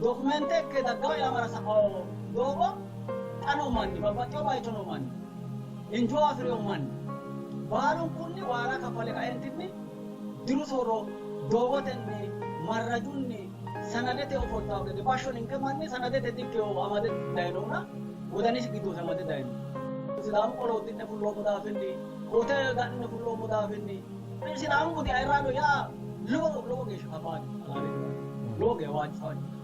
Dokumente ikke daggawo ilamara sa'awo doogo xa noo manni, babbaxxewo bayicho noo manni, injoo afi'rino manni baalunkunni waara kaffale kaentinni diru soorro doogotenni marrajunni sanadete ofoltawo gede bashsho ninke manni sanadete dikkewo amade dayinohura wodanisi giddosi amade dayino. Sidaamu qolo uddi'ne fulloommo daafinni, koote ga'nine fulloommo daafinni Sidaamu budi ayirrado yaa lowo lowo geeshsha kabbaade halaaleeti yaate. Lowo geeshsha waajjisawo.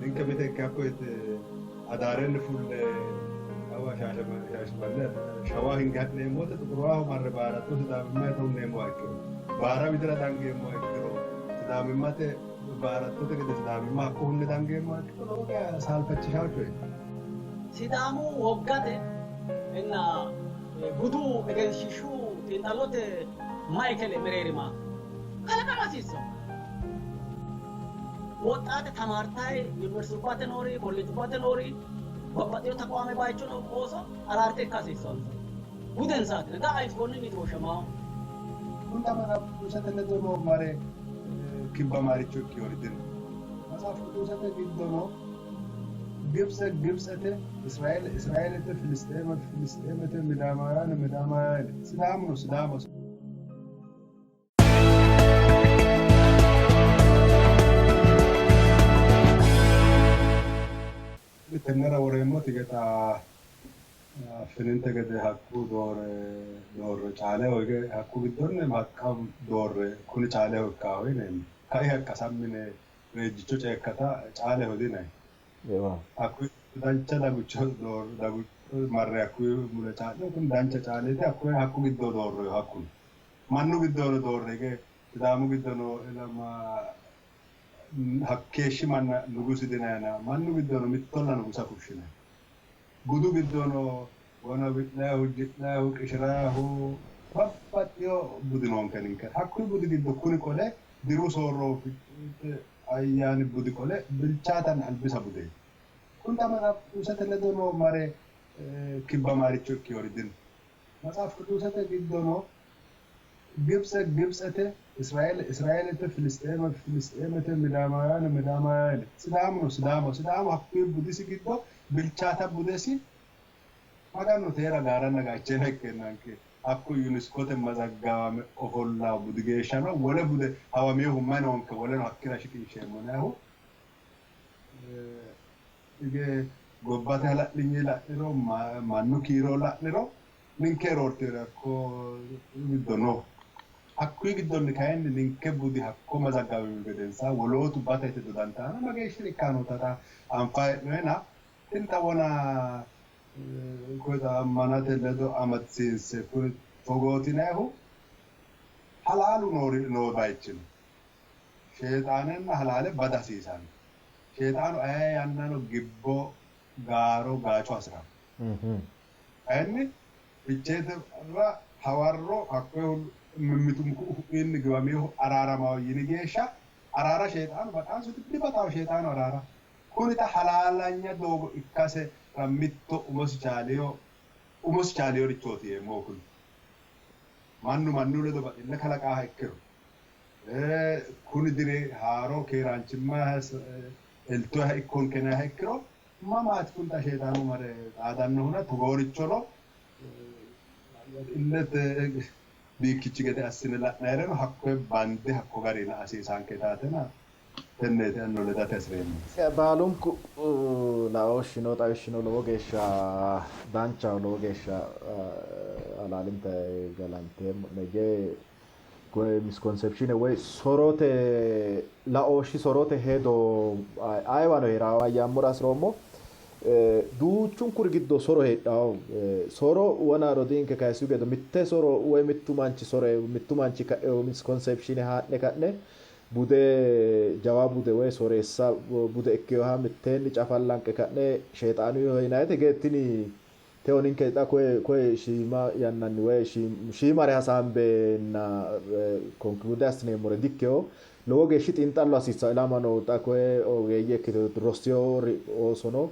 Ninke miteekke hakko yite Adaarenni fulle kawa Shaashamanne Shawa hinge ha'neemmo wote Xuqurwaho marre baaratto Sidaamimma hunneemmoha ikkiro, baara widira dangeemmoha ikkiro, Sidaamimmate baarattote gede Sidaamimma hakko hunne dangeemmoha ikkiro lowo geya saalfachishawo coyeeti. Sidaamu woggate inna budu egenshiishshu xiinxallote maikele mereerima kalaqama hasiissanno. Woxxaate tamaartayi yuniversitubbate noori, kolleejubbate noori, babbaxxino taqwaame bayicho noo ooso araarte ikka hasiissannonsa. Budensaati. Ga'a konninni woshshamaahu. Kunda Matsaaf Qidduusete ledo noo mare kibbamaaricho ikkinori dino. Matsaaf Qidduusete giddono Gibtse Gibtsete, Israeele Israeelete, Filisxeeme Filisxeemete, Midaamayaane Midaamayaanete, Sidaamuno Sidaamaho. Tennera woreemmoti geta affininte gede haqqu doore doorre caaleho hige haqqu giddonni haqqa doorre kuni caaleho ikkaaho yineemmo. Kai haqqa sammi yine reejjicho ceekkata caaleho diyinanni. Hakkuyi dancha dagucho dagucho marre hakkuyi mule caa'line kuni dancha caaleeti hakkuyi hakku giddo doorroyiho hakkuno. Mannu giddono doorre hige Sidaamu giddo noo ilama hakkeeshshi manna nugusi dinayina mannu giddono mittolla nugusa fushshinanni. Budu giddono wona wi'layihu, ji'layihu, qishirayihu babbaxxino budi noonke ninkera. Hakkuyi budi giddo kuni qole diru soorro ayyaani budi qole bilchaatanna albisa budeeti. Kuni xa Matsaaf Qidduusete ledo noo mare kibbamaaricho ikkinori dino. Matsaaf Qidduusete giddono Gibtse Gibtsete, Israeele Israeelete, Filisxeeme Filisxeemete, Midaamayaane Midaamayaanete, Sidaamuno Sidaamaho. Sidaamu hakkuyi budisi giddo bilchaata budesi Maganu teera gaaranna gaacheena ikkeennanke hakku UNESCOte mazaggawame ofollawo budi geeshshano wole bude hawaminohu mayi noonke woleno hakkira shiqinsheemmo yinayihu hige gobbate hala'linye la'niro mannu kiiro la'niro ninke roortinori hakko giddo no. Hakkuyi giddonni kayinni ninke budi hakko mazaggawamihu gedensaa wolootu bate yite dodantaana mageeshshiri ikkanni noota xa anfayi hee'noyina tini xa wona koye xa ammanate ledo amadisiinse kuni togooti yinayihu halaalu noori noo bayichi no. Sheexaanenna halaale bada hasiisanno. Sheexaanu aye yannano gibbo, gaaro, gaaco hasi'ranno. Kayinni Ficheete barra hawarro hakkoye mimmitu ku'u ku'uyinni giwaminohu araaramanno yini geeshsha araara Sheexaanu baxaanso dibaxawo Sheexaanu araara? Kuni xa halaalanya doogo ikkasera mitto umosi chaalino umosi chaalinorichooti yeemmohu kuni. Mannu mannu ledo baxille kalaqaaha ikkiro, kuni diri haaro keeraanchimma eltoha ikkonke yinanniha ikkiro mamaati kuni xa Sheexaanu mare xaadannohuna togoorichono illete biikkichi gede assine la'nayireno hakkoye bande hakko garinni la''a hasiisaanke yitaatena tenneeti anino ledate hasi'reemmohu. Baalunku laooshshino xawishshino lowo geeshsha danchaho, lowo geeshsha halaalinta galanteemmo'ne. Koye misconception woy sorote laooshshi sorote hedo ayeewano hee'ranno yammora hasi'roommo. Duuchunkuri giddo soro heedhanno. Soro wona rodiinke kayisihu gede mitte soro woy mittu manchi sore mittu manchi kaewo misconception haa'ne ka'ne bude jawa bude woy soreessa bude ikkinoha mitteenni cafallanqe ka'ne sheexaanuyiho yinannite hige tini Tewo ninke xa koye koye shiima yannanni woy shiimare hasaambenna conclude assineemmore dikkino. Lowo geeshshi xiinxallo hasiissanno. Ilamano xa koye ogeeyye ikkite rossinori oosono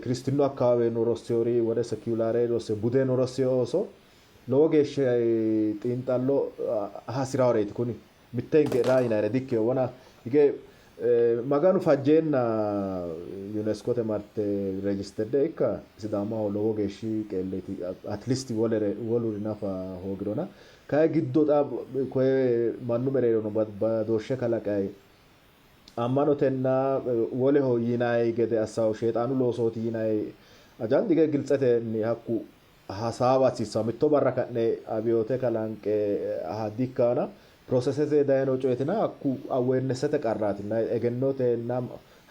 kiristinnu akkawaaweno rossinori wole sekulare rossino budeno rossino ooso lowo geeshsha xiinxallo hasi'raworeeti kuni. Mitte hinge raa yinayire dikkino. Wona hige Maganu fajjeenna UNESCOte marte rejisterde ikka Sidaamaho lowo geeshshi qeelleeti, at least wolere woluri nafa hoogirona. Kayi giddo xa koye mannu mereerono badooshshe kalaqayi ammanotenna woleho yinayi gede assawo sheexaanu loosooti yinayi ajandi ge giltsetenni hakku hasaawa hasiissawo. Mitto barra ka'ne abiyoote kalanqe dikkaana prosesete dayino coyetina hakku awarenessete qarraatina egennotenna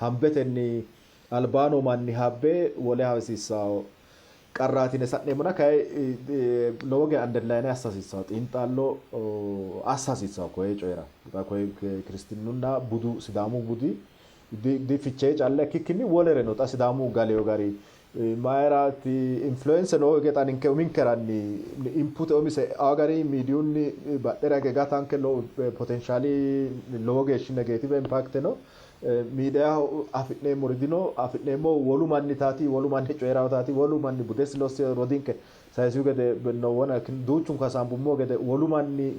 hambetenni albaano manni habbe wole hasiissawo qarraatine sa'neemmona. Kayi lowo geya underline assa hasiissawo, xiinxallo assa hasiissawo koye coyira. Koye kiristinnunna budu Sidaamu budi di Fichee calla ikkikkinni wolereno xa Sidaamu galeyo gari mayiraati influence noo hige xa ninke uminkeranni input umise aa gari miidiyunni badhera hige gatanke lowo potentiali lowo geeshshi negative impact no. Miidiyaho afi'neemmori dino, afi'neemmo wolu manni taati, wolu manni coyi'rawo taati, wolu manni budesi losse rodinke sayisihu gede nowona duuchunku hasaambummo gede wolu manni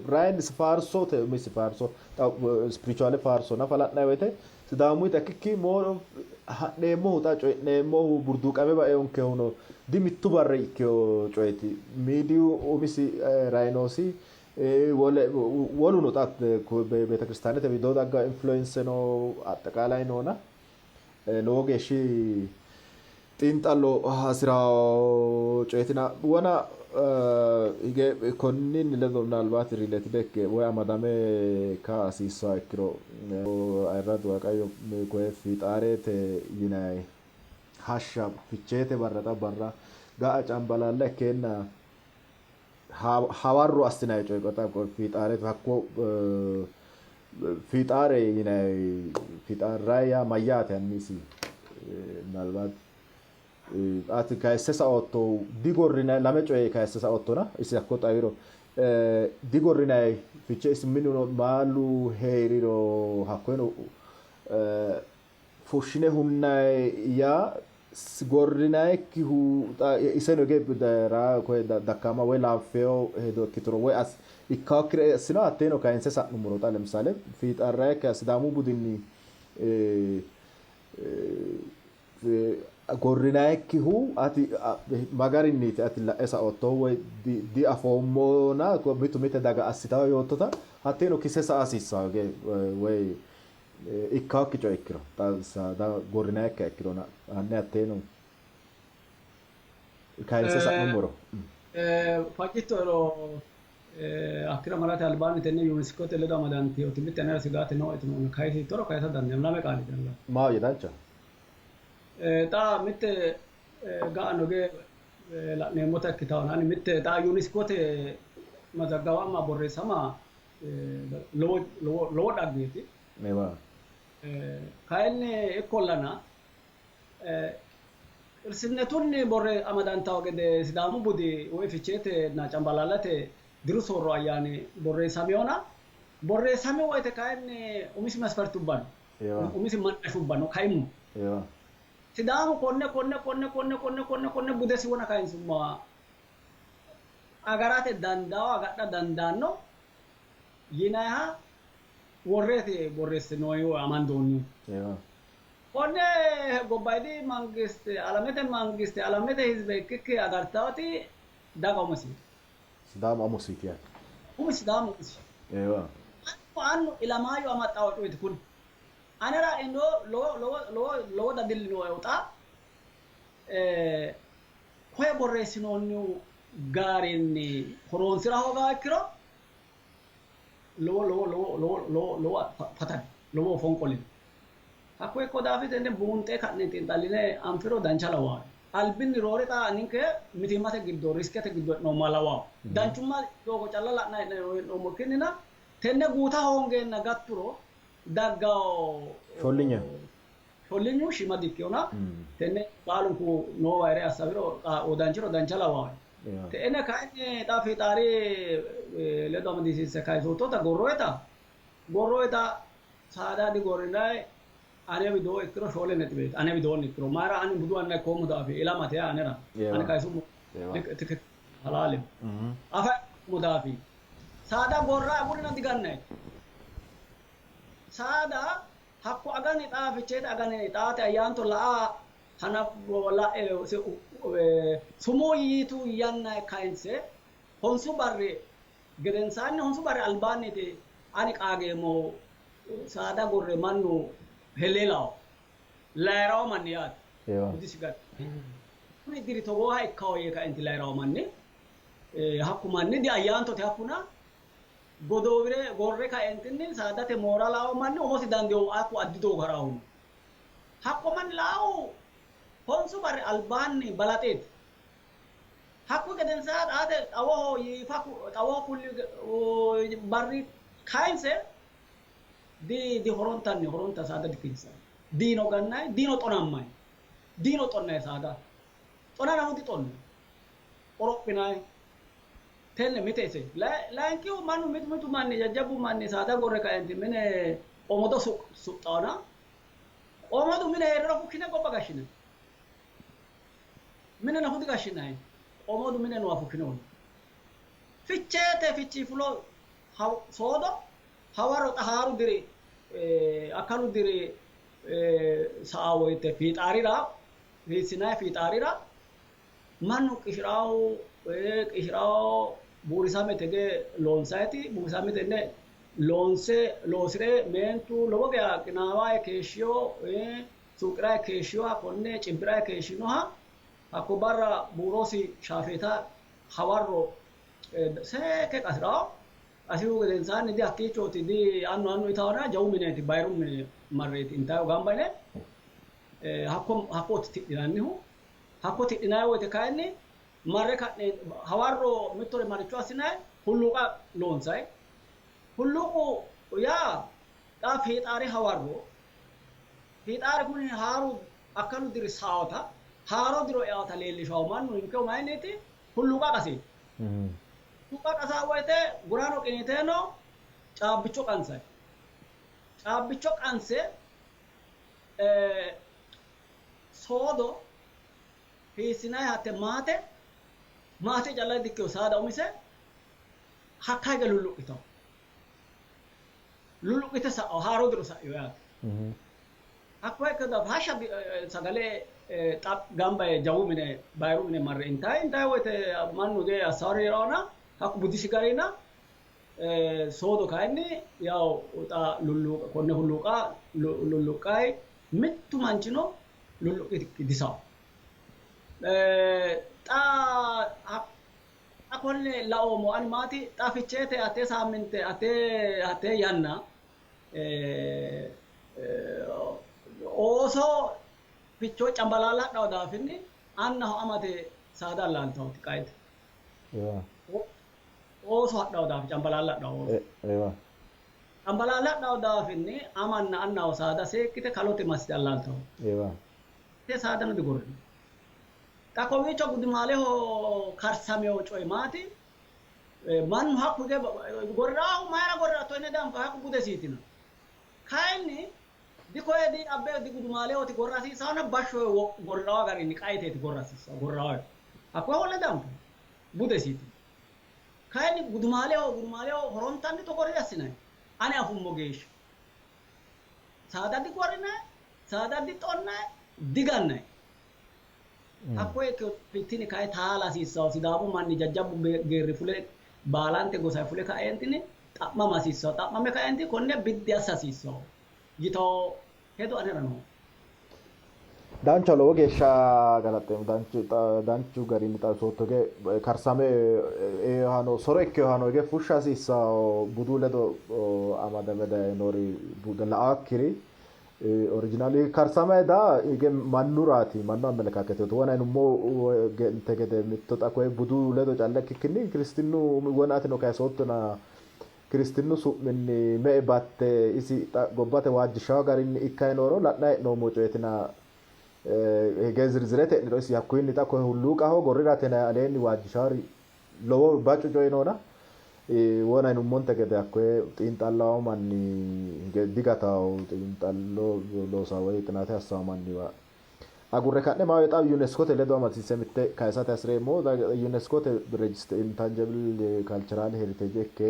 rayin faarsote umisi faarso spirituale faarso nafa la'nanni woyte Sidaamuyita ikkikki moo ha'neemmohu xa coyi'neemmohu burduuqame baeonkehuno di mittu barra ikkeo coyeeti. Miidiyu umisi rayinoosi woluno xa beetekiristaanete widoo dagga influence no axxeqaalay noona lowo geeshshi xiinxallo hasi'rawo coyeetina. Wona hige konninni ledo minalbaati related ikke woy amadame ka hasiissawo ikkiro ayirradu Waaqayyo koye fiixaarete yinayi hashsha Ficheete barra xa barra ga'a cambalaalla ikkeenna hawarro assinayi coye xa fiixaarete hakko fiixaare yinayi fiixaarrayi yaa mayyaate hanni isi minalbaati ati kayisse saootto digorrinayi lame coye kayisse saoottona isi hakko xawiro digorrinayi fiche isi minuno maalu hee'riro hakkoyeno fushshine hunnayi yaa gorrinayikkihu iseno hige koye dakkaama woy laanfeyo hedo ikkituro woy ikkawokkire assino hatteeno kayinse sa'nummoro xa lemisale fiixarrayikkiha Sidaamu budinni gorrinayikkihu ati magarinniiti ati la'e saoottohu woy diafoommona mitu mite daga assitawo yoottota hatteeno kise sa'a hasiissawo hige woy ikkawokki coye ikkiro xa saada gorrinayikkiha ikkirona hanni hatteeno kayinse sa'nummoro. Fajjittoero hakkira marate albaanni tenne UNESCOte ledo amadantinoti mitte anera sigaate nooe kayisittoro kayisa dandeemmo lame qaali calla. Maahoyye dancha. Xa mitte ga'ano ge la'neemmota ikkitawona ani mitte xa UNESCOte mazaggawama borreessama lowo lowo lowo dhaggeeti. Ewa. Kayinni ikkollana qirsinnetunni borre amadantawo gede Sidaamu budi woy Ficheetenna Cambalaallate diru soorro ayyaani borreessameyona borreessami woyte kayinni umisi masfartubba no, umisi mannashubba no kaimu. Ewa. Sidaamu konne konne konne konne konne konne konne budesi wona kayinsumma agarate dandawo agadha dandaanno yinayiha worreeti borreessinoyihu amandoonnihu. Ewa. Konne gobbayidi mangiste, alamete mangiste, alamete hizbe ikkikki agartaati daga umisiiti. Sidaamu umisiiti yaate. Umi Sidaamu umisi. Ewa. Annu ilamaayo amaxxawo coyiti kuni. Anera indo lowo lowo lowo lowo dadilli nooe xa koye borreessinoonnihu garinni horoonsira hoogaa ikkiro lowo lowo lowo lowo lowo lowo fatani lowo fonqolino. Hakko ikko daafi tenne buunxe ka'ne xiinxalline anfiro dancha lawaawe. Albinni roore xa ninke mitiimmate giddo riskete giddo hee'noommoha lawaawe. Danchumma doogo calla la'nanni hee'noommo ikkinnina tenne guuta hoongeenna gatturo daggawo Shollinye. Shollinyu shiima dikkihona tenne baalunku noowa here assawiro wodanchiro dancha lawaawe. Te'ene kayinni xa fiixaari ledo amadisiisse kayisoottota gorroeta gorroeta saada digorrinayi ane widoo ikkiro shoole nexibeeti ane widoonni ikkiro mayira ani budu anna ikkoommo daafi ilamate anera ani kayisummo halaaleho afa ikkoommo daafi saada gorra agurina digannayi. Saada hakko agani xaa Ficheete agani xaate ayyaanto la'a hanafo la'e sumuu yitu yanna kayinse honsu barri gedensaanni honsu barri albaanniiti ani qaageemmohu saada gorre mannu helleelawo layirawo manni yaate budisi gari. Kuni diri togooha ikkawo yee kaenti layirawo manni hakku manni di ayyaantote hakkuna godowire gorre kaentinni saadate moora lao manni umosi dandiyo hakku addi doogo harahu. Hakko manni lao honsu barri albaanni balaxeeti. Hakku gedensaa xaate xawoho yiifa xawoho kulli barri kayinse di horontanni horonta saada dikinsanni. Diino gannayi, diino xonammayi, diino xonnayi saada. Xonanahu dixonnayi. Qorophinayi. Tenne mite ise. Layinkihu mannu mitu mitu manni jajjabbu manni saada gorre kaenti mine qomodo suxxaona. Qomodu mine hee'riro fukkine gobba gashshinayi. Mine nafu digashshinayi. Qomodu mine nooha fukkine hoollanni. Ficheete fichii fulo soodo hawarro xa haaru diri akkalu diri sa'a woyte fiixaarira fiissinayi fiixaarira mannu qishirawo qishirawo buurisamete ge loonsayiti buurisametenne loonse loosire meentu lowo geya qinaawaye keeshshiyo suuqiraye keeshshiyoha konne cibbiraye keeshshinoha hakko barra buurosi shaafeeta hawarro seekke qasirawo. Qasihu gedensaanni di hakkiichooti di annu annu itawona jawu mineeti bayiru mine marreeti intayihu gamba yine hakko hakkooti tidhinannihu. Hakko tidhinayi woyte kayinni marre ka'ne hawarro mittore maricho assinayi hulluuqa loonsayi. Hulluuqu yaa xa fiixaari hawarro fiixaari kuni haaru akkalu diri saawota haaro diro eawota leellishawo mannu ninkehu mayinniiti hulluuqa qaseeti. Hulluuqa qasaa woyte gurano qiniiteeno caabbicho qansayi. Caabbicho qanse soodo hiissinayi hatte maate maate calla dikkino saada umise hakka hige lulluqqitawo. Lulluqqite sa'o haaro diro sa'ino yaate. Hakko ikkino daafo hashsha sagale xa gamba yee jawu mine bayiru mine marre intayi intayi woyte mannu hige assawori heerawona hakku budisi garina soodo kayinni yaw xa lulluqa konne hulluuqa lulluqqayi mittu manchino lulluqqikki disawo. Xa xa konne laoommo ani maati xa Ficheete hattee saamminte hattee hattee yanna ooso fichoo cambalaalla hadhawo daafinni annaho amate saada allaaltawoti qaete. Ooso hadhawo daafi cambalaalla hadhawo ooso. Cambalaalla hadhawo daafinni amanna annaho saada seekkite kalote massite allaaltawo. Te saadano digorrino. Xa kowiicho gudumaaleho karsamewo coyi maati? Mannu hakku hige gorraahu mayira gorratto yine danfa hakku budesiitina. Kayinni dikoye di abbe di gudumaalehooti gorra hasiissaona bashsho gorraawa garinni qaeteeti gorra hasiissawo gorraawa. Hakkoye holle danfa budesiitina. Kayinni gudumaaleho gudumaaleho horontanni togo diassinanni. Ani afummo geeshsha. Saada digorrinayi, saada dixonnayi, digannayi. Hakkoye tini kayi taala hasiissawo Sidaamu manni jajjabbu geerri fule baalante gosa fule kaeentini xa'mama hasiissawo. Xa'mame kaeenti konne biddi assa hasiissawo yitawo hedo anera no. Dancha lowo geeshsha galaxxeemmo. Danchu danchu garinni xawisootto ge karsame eohano soro ikkeohano hige fushsha hasiissawo budu ledo amadame dayinori bude la'akkiri Originali karsame daa hige mannuraati mannu amelekaketeeti wona inummo gente gede mitto xa koye budu ledo calla ikkikkinni kiristinnu wona atino kayisoottona kiristinnu su'minni me''e batte isi xa gobbate waajjishawo garinni ikkayi nooro la'nayi hee'noommo coyeetina hige zirzirete e'niro isi hakkuyinni xa koye hulluuqaho gorrirate yinanni aleenni waajjishaari lowo bacu coyi noona wona yinummonte gede hakkoye xiinxallawo manni hige digatawo xiinxallo loosawo woy xinaate assawo manniwa agurre ka'ne maahoyye xa UNESCOte ledo amadisiise mitte kayisate hasi'reemmo. UNESCOte register intangible cultural heritage ikke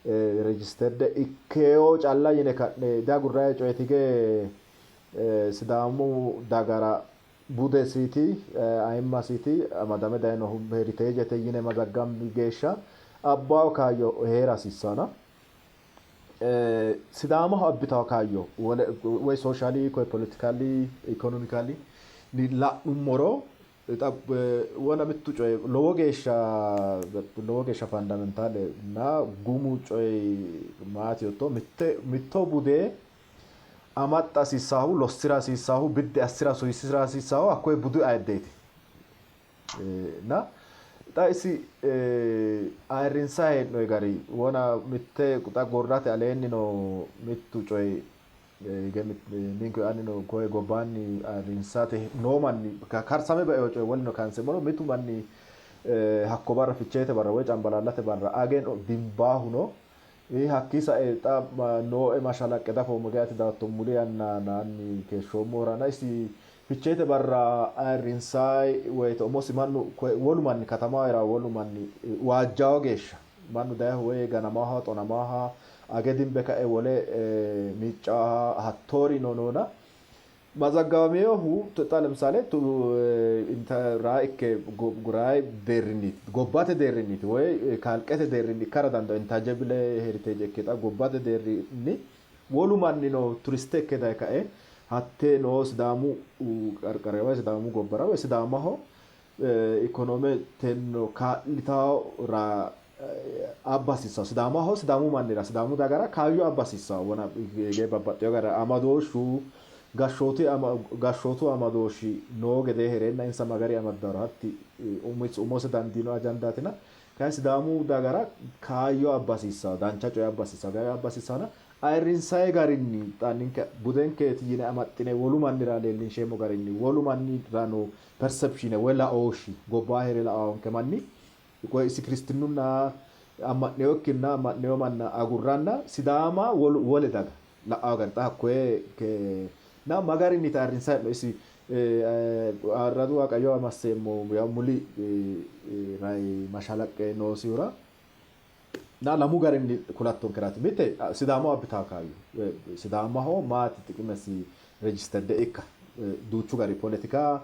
Rejisterde ikkeyo calla yine ka'ne diagurrayi coyeeti hige Sidaamu dagara budesiiti, ayimmasiiti amadame dayinohu heriteejete yine mazaggambi geeshsha abbawo kaayyo heera hasiissana. Sidaamaho abbitawo kaayyo wole woy socially koye politically economically la'nummoro xa wona mittu coyi lowo geeshsha fundamentale na gumu coyi maati yotto, mitte mitto bude amaxxa hasiissaahu, lossira hasiissaahu, biddi assira suwisira hasiissaahu hakkoye budu ayiddeeti. Na xa isi ayirrinsayi hee'noyi gari wona mitte xa gorrate aleenni no mittu coyi hige ninke anino koye gobbaanni ayirrinsate noo manni karsame baeo coye wolino kaanseemmoro, mitu manni hakko barra, Ficheete barra woy Cambalaallate barra age dimbaahu no. Hakkii sae xa nooe mashalaqqe dafoommo geati daatto muli yanna naanni keeshshoommohorana isi Ficheete barra ayirrinsayi woyte umosi mannu, wolu manni katamaho heeraa wolu manni waajjawo geeshsha mannu dayehu woy ganamaha, xonamaha, age dimbe kae wole miiccaha hattoori no noona mazagawaminohu. Xa ለምሳሌ raa ikke raa deerrinniiti, gobbate deerrinniiti woy kalqete deerrinni ikkara dandayo intangible heritage ikke xa gobbate deerrinni wolu mannino turiste ikke daye kae hattee noo Sidaamu qarqara woy Sidaamu gobbara woy Sidaamaho ikonometeno kaa'litawo raa abba hasiissawo, Sidaamaho, Sidaamu mannira, Sidaamu dagara kaayyo abba hasiissawo. Wona hige babbaxxewo gara amadooshshu gashshootu amadooshshi noo gedee hereenna insa magari amaddaro hatti umose dandiino ajandaatina, kayi Sidaamu dagara kaayyo abba hasiissawo, dancha coye abba hasiissawo, kaayyo abba hasiissawona ayirrinsayi garinni xa ninke budenkeeti yine amaxxine wolu mannira leellinsheemmo garinni, wolu mannira no perception woy laooshshi, gobbaa heere la'awonke manni koye isi kiristinnunna amma'newokkinna amma'newo manna agurranna Sidaama wole daga la'awo gari xa hakkoye na magarinni ayirrinsayi hee'no isi ayirradu Waaqayyo amasseemmo muli rai mashalaqqe noosihura na lamu garinni kulattonkeraati. Mitte Sidaamaho abbitaa kaayyo, Sidaamaho maati xiqimesi registered ikka, duuchu gari politika,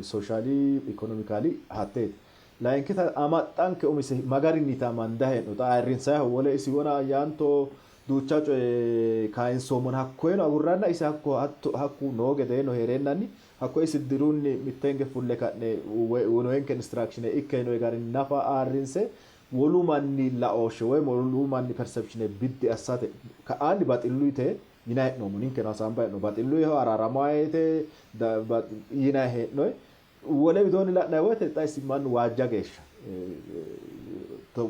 socially, economically hatteeti. Layinkita amaxxanke umise magarinniiti amanda hee'no xa ayirrinsayiho wole isi wona ayyaanto duucha coye kayinsoommona hakkoyeno agurranna isi hakko hakku noo gedeeno heereennanni hakko isi dirunni mittenge fulle ka'ne uyinoyenke instruction ikke yinoyi garinni nafa ayirrinse wolu manni laooshshe woy wolu manni perception biddi assate ka'aanni baxillu yite yinayi hee'noommo. Ninkeno hasaambayi hee'noommo, baxilluyiho araaramayete yinayi hee'noyi. Wole widoonni la'nayi woyte xa isi mannu waajja geeshsha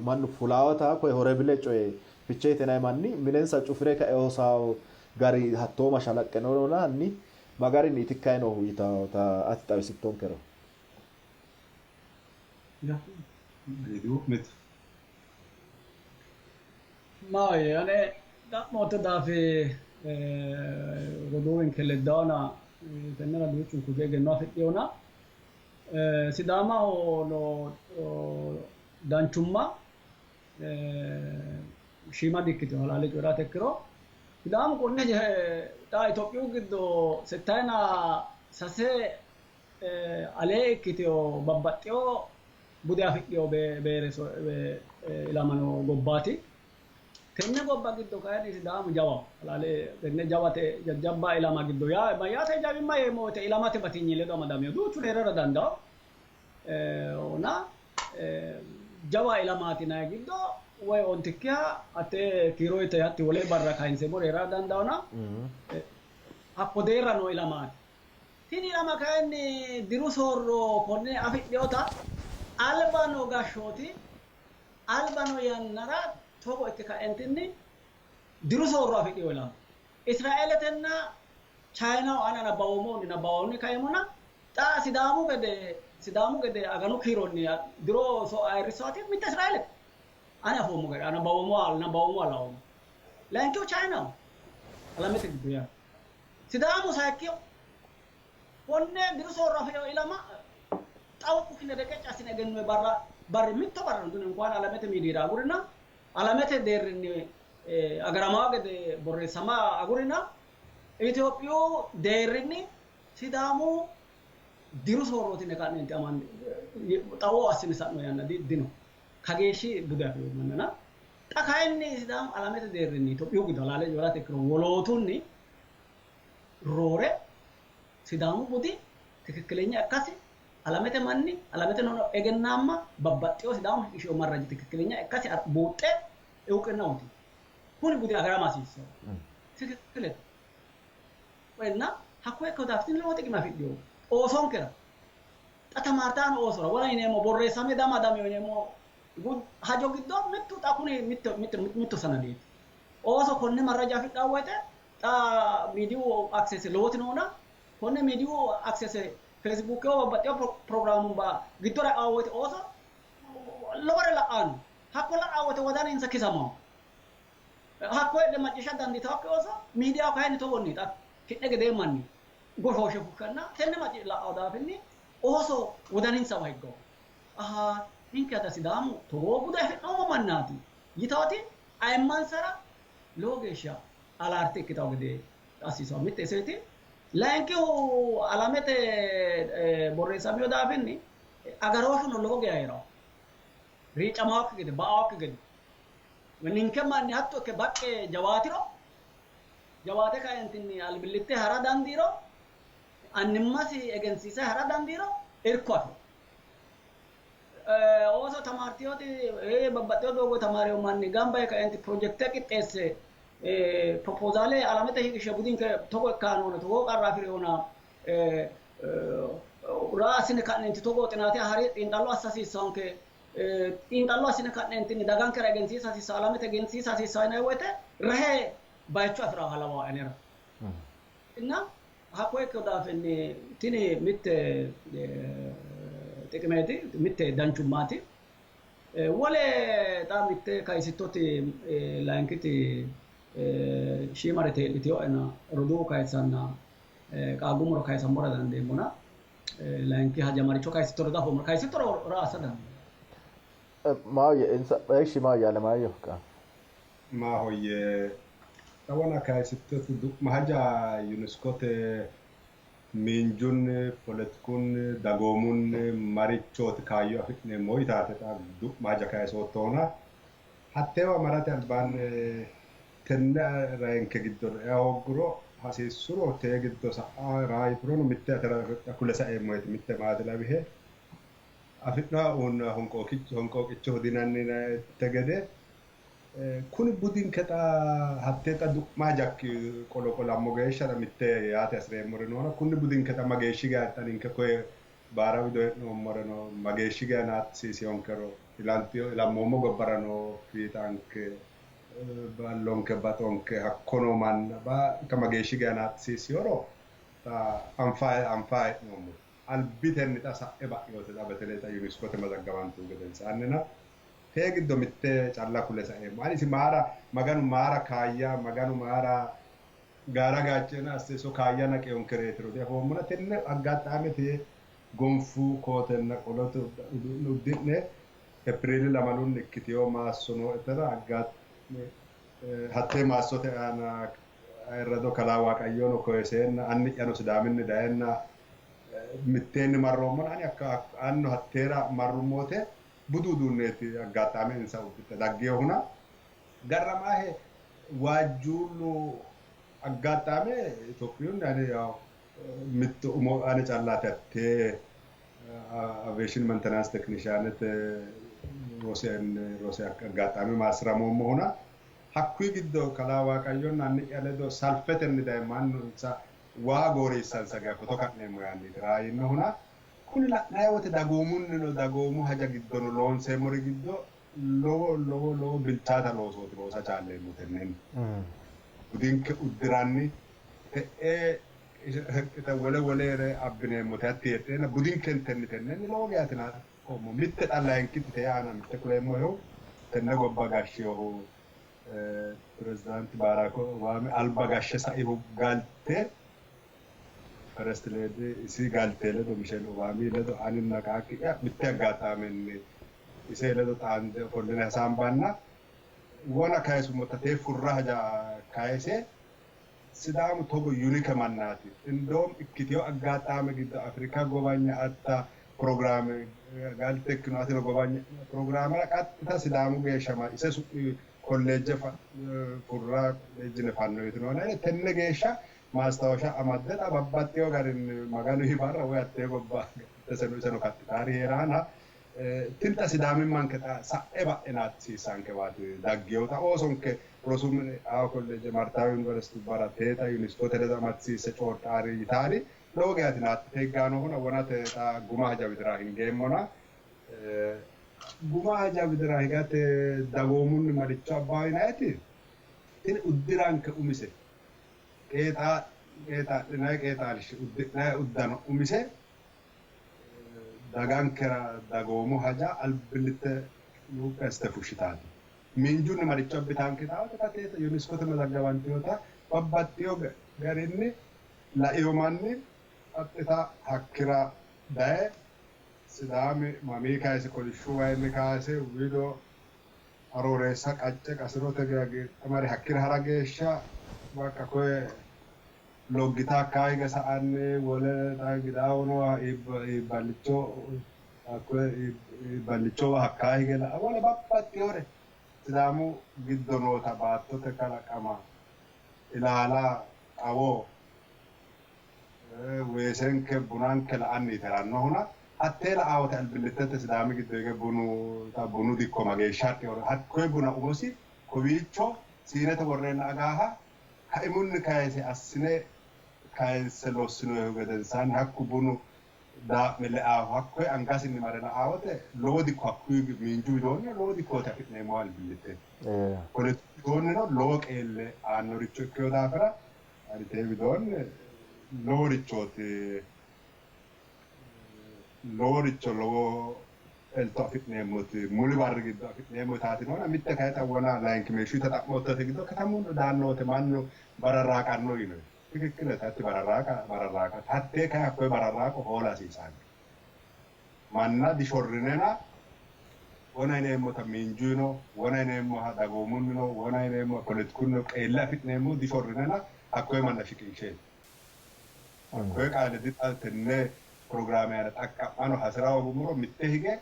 mannu fulaawata koye horebile coye Fichee yitinayi manni minensa cufire kae hosawo gari hattoo mashalaqqe noona, hanni magarinni itikkayi noohu yitawota ati xawisittonkero. Mitu. Maahoyye, ane xa'mootto daafi roduuwinke leddaona tennera duuchunku egenno afidhinoona Sidaamaho no danchumma shiima dikkitino. Halaale coyi'rate ikkiro Sidaamu konne xa Itophiyu giddo 63 alee ikkiteyo babbaxxeyo bude afidhino beere ilama noo gobbaati. Tenne gobba giddo kayinni Sidaamu jawaho. Halaale tenne jawate jajjabba ilama giddo yaa mayyaate jawimma yeemmo woyte ilamate batinyi ledo amadamino duuchu heerara dandawo. Ona jawa ilamaati yinanni giddo woy ontikkiha hatte kiiroyite hatti wole barra kayinseemmori heerara dandaawona hakko deerra noo ilamaati. Tini ilama kayinni diru soorro konne afidhinota alba noo gashshooti alba noo yannara togo ikke kaentinni diru soorro afidhino ilama. Israeeletenna Chayinaho ana nabbawoommohunni nabbawoonni kaimuna xa Sidaamu gede aganu kiironni diro ayirrissaati mitte Israeelete. Ani afoommo gede nabbawoommo alawoommo. Layinkihu Chayinaho alamete giddo yaa. Sidaamu sayikkiho. Konne diru soorro afidhino ilama xawu kine reqecci assine egennoyi barra barri mitto barra duni እንኳን alamete miidiira agurina. Alamete deerrinni agaramawo gede borreessama agurina Itophiyu deerrinni Sidaamu diru soorrooti yine ka'neenti amande xawo assine sa'no yanna dino. Kageeshshi bude afi'rino mannana. Xa kayinni Sidaamu alamete deerrinni Itophiyu giddo halaale coyi'rate ikkiro wolootunni roore Sidaamu budi tikikkilenya ikkasi alamete manni alamete noo egennaamma babbaxxewo Sidaamu shiqishino marraji tikikkilenya ikkasi buuxxe iwuqinna uytino. Kuni budi agarama hasiissanno. Tikikkilete. Enna hakko ikkino daafo tini lowo xiqime afidhino oosonkera xa tamaartaano oosora wona yineemmo borreessame damadamino yineemmo hajo giddo mittu xa kuni mittu sanadeeti. Ooso konne marraja afidhanno woyte xa miidiyu access lowoti noona konne miidiyu access Facebookeo babbaxxino pirogiraamubba giddora e'anno woyte ooso lowore la'anno. Hakko la'anno woyte wodaninsa kisamanno. Hakko heedhe macciishsha dandiitannokki ooso miidiyaho kayinni togonni xa ki'ne gedee manni goshooshe fushshanna tenne la'anno daafinni ooso wodaninsawa higganno. Ahaa ninke hada Sidaamu togoo bude afi'noommo mannaati yitaati ayimmansara lowo geeshsha alaarte ikkitanno gede assiisanno. Mitte iseeti. Layinkihu alamete borreessamino daafinni agarooshshuno lowo geeshsha hee'ranno. Riicamaakki gede, ba'aakki gede. Ninke manni hatto ikke baqqe jawaatiro, jawaate kaentinni albillitte hara dandiiro, annimmasi egensiise hara dandiiro irko afiro. Ooso tamaartiyoti babbaxxewo doogo tamaariyo manni gamba yee kaenti pirojekte qixxeesse propozaale alamete shiqishe budinke togo ikkaanona togoo qarra afi'rewona raa assine ka'neenti togo xinaate hari xiinxallo assa hasiissannonke xiinxallo assine ka'neentinni dagankera egensiisa hasiissanno alamete egensiisa hasiissanno yinanni woyte rahe bayicho afi'raha lawanno anera. Inna hakko ikkino daafinni tini mitte xiqimeeti mitte danchummaati. Wole xa mitte kayisittoti layinkiti shiimare tee'litinoena roduuwu kayisanna qaagummoro kayisammora dandeemmona layinki hajamaricho kayisittoro diafoommo kayisittoro raa assa dandeemmo. Maahoyye insa eeshshi maahoyye Alemaayyehu qa. Maahoyye xa wona kayisittoti du'ma haja UNESCOte miinjunni, poletikunni, dagoomunni marichooti kaayyo afi'neemmo yitaate xa du'ma haja kayisoottohuna hatteewa marate albaanni tenne rayenke giddo ea hoogguro hasiissuro tee giddo sa'a raa yiturono mitte atera kule saeemmoheti mitte maati lawihe afi'noha uunnoha honqooqichoho dinannite gede kuni budinke xa hattee xa du'ma hajakki qolo qolammo geeshsha xa mitte yaate hasireemmori noona kunni budinke xa mageeshshi geya xa ninke koye baara wido hee'noommoreno mageeshshi geya naaxxisiisiyonkero ilammoommo gobbara noo fiixanke ballonke baxonke hakko noo manna ka mageeshshi geya naaxxisiisiyoro xa anfaa hee'noommo. Albitenni xa sa'e ba'inote xa betele xa UNESCOte mazaggamantuhu gedensaannina tee giddo mitte calla kule saeemmo. Ani isi maara Maganu maara kaayya Maganu maara gaara gaacceena asse iso kaayya naqeyonkereetiro diafoommona tenne aggaxaamete gonfu kootenna qolote uduunne uddi'ne Epriili lamalunni ikkiteyo maasso nooetera hattee maassote aana ayirrado kalaa Waaqayyono koyiseenna anni'yano Sidaaminni dayenna mitteenni marroommona ani anno hatteera marrummote budu uduunneeti aggaxaame insa uddidhe daggeyohuna garramaahe waajjuullu aggaxaame Itophiyunni ani yaw mitto umo ane callaati hattee aviation maintenance technicianete rose aggaxaame maassiramoommohuna hakkuyi giddo kalaa Waaqayyonna anni'ya ledo salfetenni daye mannu insa waa gooriissansa geya foto ka'neemmo yaanniiti raayinnohuna kuni la'nanni woyte dagoomunnino dagoomu haja giddono loonseemmori giddo lowo lowo lowo bilchaata loosooti loosa chaalleemmo tennenni. Budinke uddiranni te'ee wole wolere abbineemmote hatti heedheenna budinkentenni tennenni lowo geya tinaaqoommo. Mitte xa layinkiti tee aana mitte kuleemmohehu tenne gobba gashshiyohu pirezidaanti Baaraak Obaami alba gashshe saihu galte First Lady isi galte ledo Michelle Obami ledo aninna qaaqqi'ya mitte aggaxaamenni ise ledo xaande ofolline hasaambanna Wona kayisummota tee furra haja kayise Sidaamu togo unique mannaati. Indoom ikkiteyo aggaxaame giddo Afrika gobanya atta pirogiraame galte ikkino atino gobanya pirogiraamera qaxxita Sidaamu geeshsha ma ise su'mi kolleejje furra kolleejjine fanno yitino tenne geeshsha maastawosha amadde xa babbaxxeyo garinni Maganu hibarra woy hattee gobba iseno iseno kaxxitaari hee'raana tini xa sidaamimmanke xa sa'e ba'e naaxxisiissankewaati daggewota oosonke rosu mine aawo kolleejje martaawo yuniversitubbara teeta yuniskote ledo amadisiisse coodhaari yitaari lowo geyaati naaxxite higgaanohuna wonate xa guma haja widira hingeemmona guma haja widira higate dagoomunni maricho abbaa yinayti tini uddiranke umise qeexaa qeexaadhinayi qeexaalshi uddi'nayi uddano umise dagankera dagoomu haja albillitte luphi assite fushshitaati. Miinjunni maricho abbitanke taate kateeta UNESCO-te mazaggawantinota babbaxxino garinni laino manni qaxxita hakkira daye Sidaami mamii kayise kolishshu wayinni kayise wido Arooreessa qacce qasirote geya mare hakkira hara geeshsha bakka koye loggita hakkaa hige sa'anni wole Gidaawono iibballicho hakkoye iibballichowa hakkaa hige la'a wole babbaxxinore Sidaamu giddo noota baattote kalaqama ilaala xawo weesenke bunanke la'anniiti harannohuna hattee la'aa wote albillittete Sidaami giddo hige bunu bunu dikko mageeshsha hadhinoro hakkoye buna umosi kowiicho siinete worreenna agaaha kaimunni kayise assine kayinse lossinoyihu gedensaanni hakku bunu daa'me leaahu hakkoye angasinni mare la'aa wote lowo dikko hakkuyi miinju widoonnino lowo dikkooti afi'neemmohu albillitte. Poletiku widoonnino lowo qeelle aannoricho ikkino daafira ani tee widoonni loworichooti loworicho lowo elto afi'neemmoti muli barri giddo afi'neemmo yitaati noona mitte kayi xa wona layinkimeeshshu yite xa'moottote giddo katamu daanno wote mannu bararraaqanno yinoyi. Tikikkilete hatti bararraaqa bararraaqate hattee kayi hakkoye bararraaqo hoola hasiisanno. Manna dishorrinena wona yineemmota miinjuyino wona yineemmoha dagoomunnino wona yineemmoha poletikunnino qeelle afi'neemmohu dishorrinena hakkoye manna shiqinsheeti. Hakkoye qaale dixa tenne pirogiraame aana xaqqa'mano hasi'ra hoogummoro mitte hige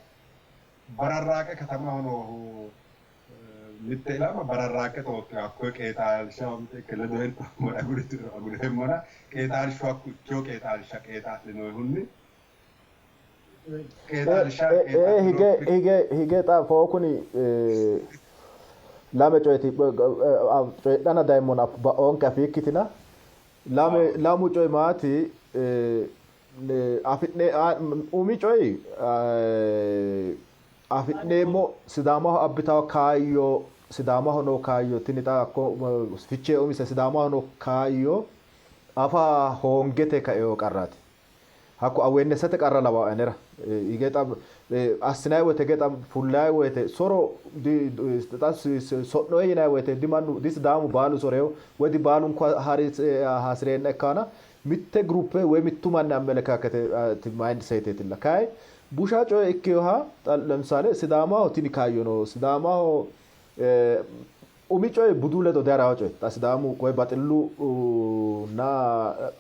bararraaqe katamaho noohu mitte ilama bararraaqe xooqqino hakkoye qeexaalsha mite ikke ledo hee'noommore agureemmona qeexaalshu hakku ikkeyo qeexaalsha qeexaa'linoyihunni qeexaalsha Hige qeexaa'linoyikki hige hige xa foo kuni lame coyeti coyidhana dayimmona ba'oonke afiikkitina lame lamu coyi maati afi'ne umi coyi afi'neemmo Sidaamaho abbitawo kaayyo Sidaamaho noo kaayyo tini xa hakko Fichee umise Sidaamaho noo kaayyo afa hoongete kaewo qarraati. Hakko awarenessete qarra lawae anera. Hige xa assinanni woyte hige xa fullayi woyte soro xa so'noe yinanni woyte dimannu di Sidaamu baalu soreyo woy di baalunku hasireenna ikkaana mitte groupe woy mittu manni amelekakete mind seteetilla. Kayi busha coye ikkeyoha xa ለምሳሌ Sidaamaho tini kaayyo no Sidaamaho umi coyi budu ledo diharawo coye xa Sidaamu koye baxillu na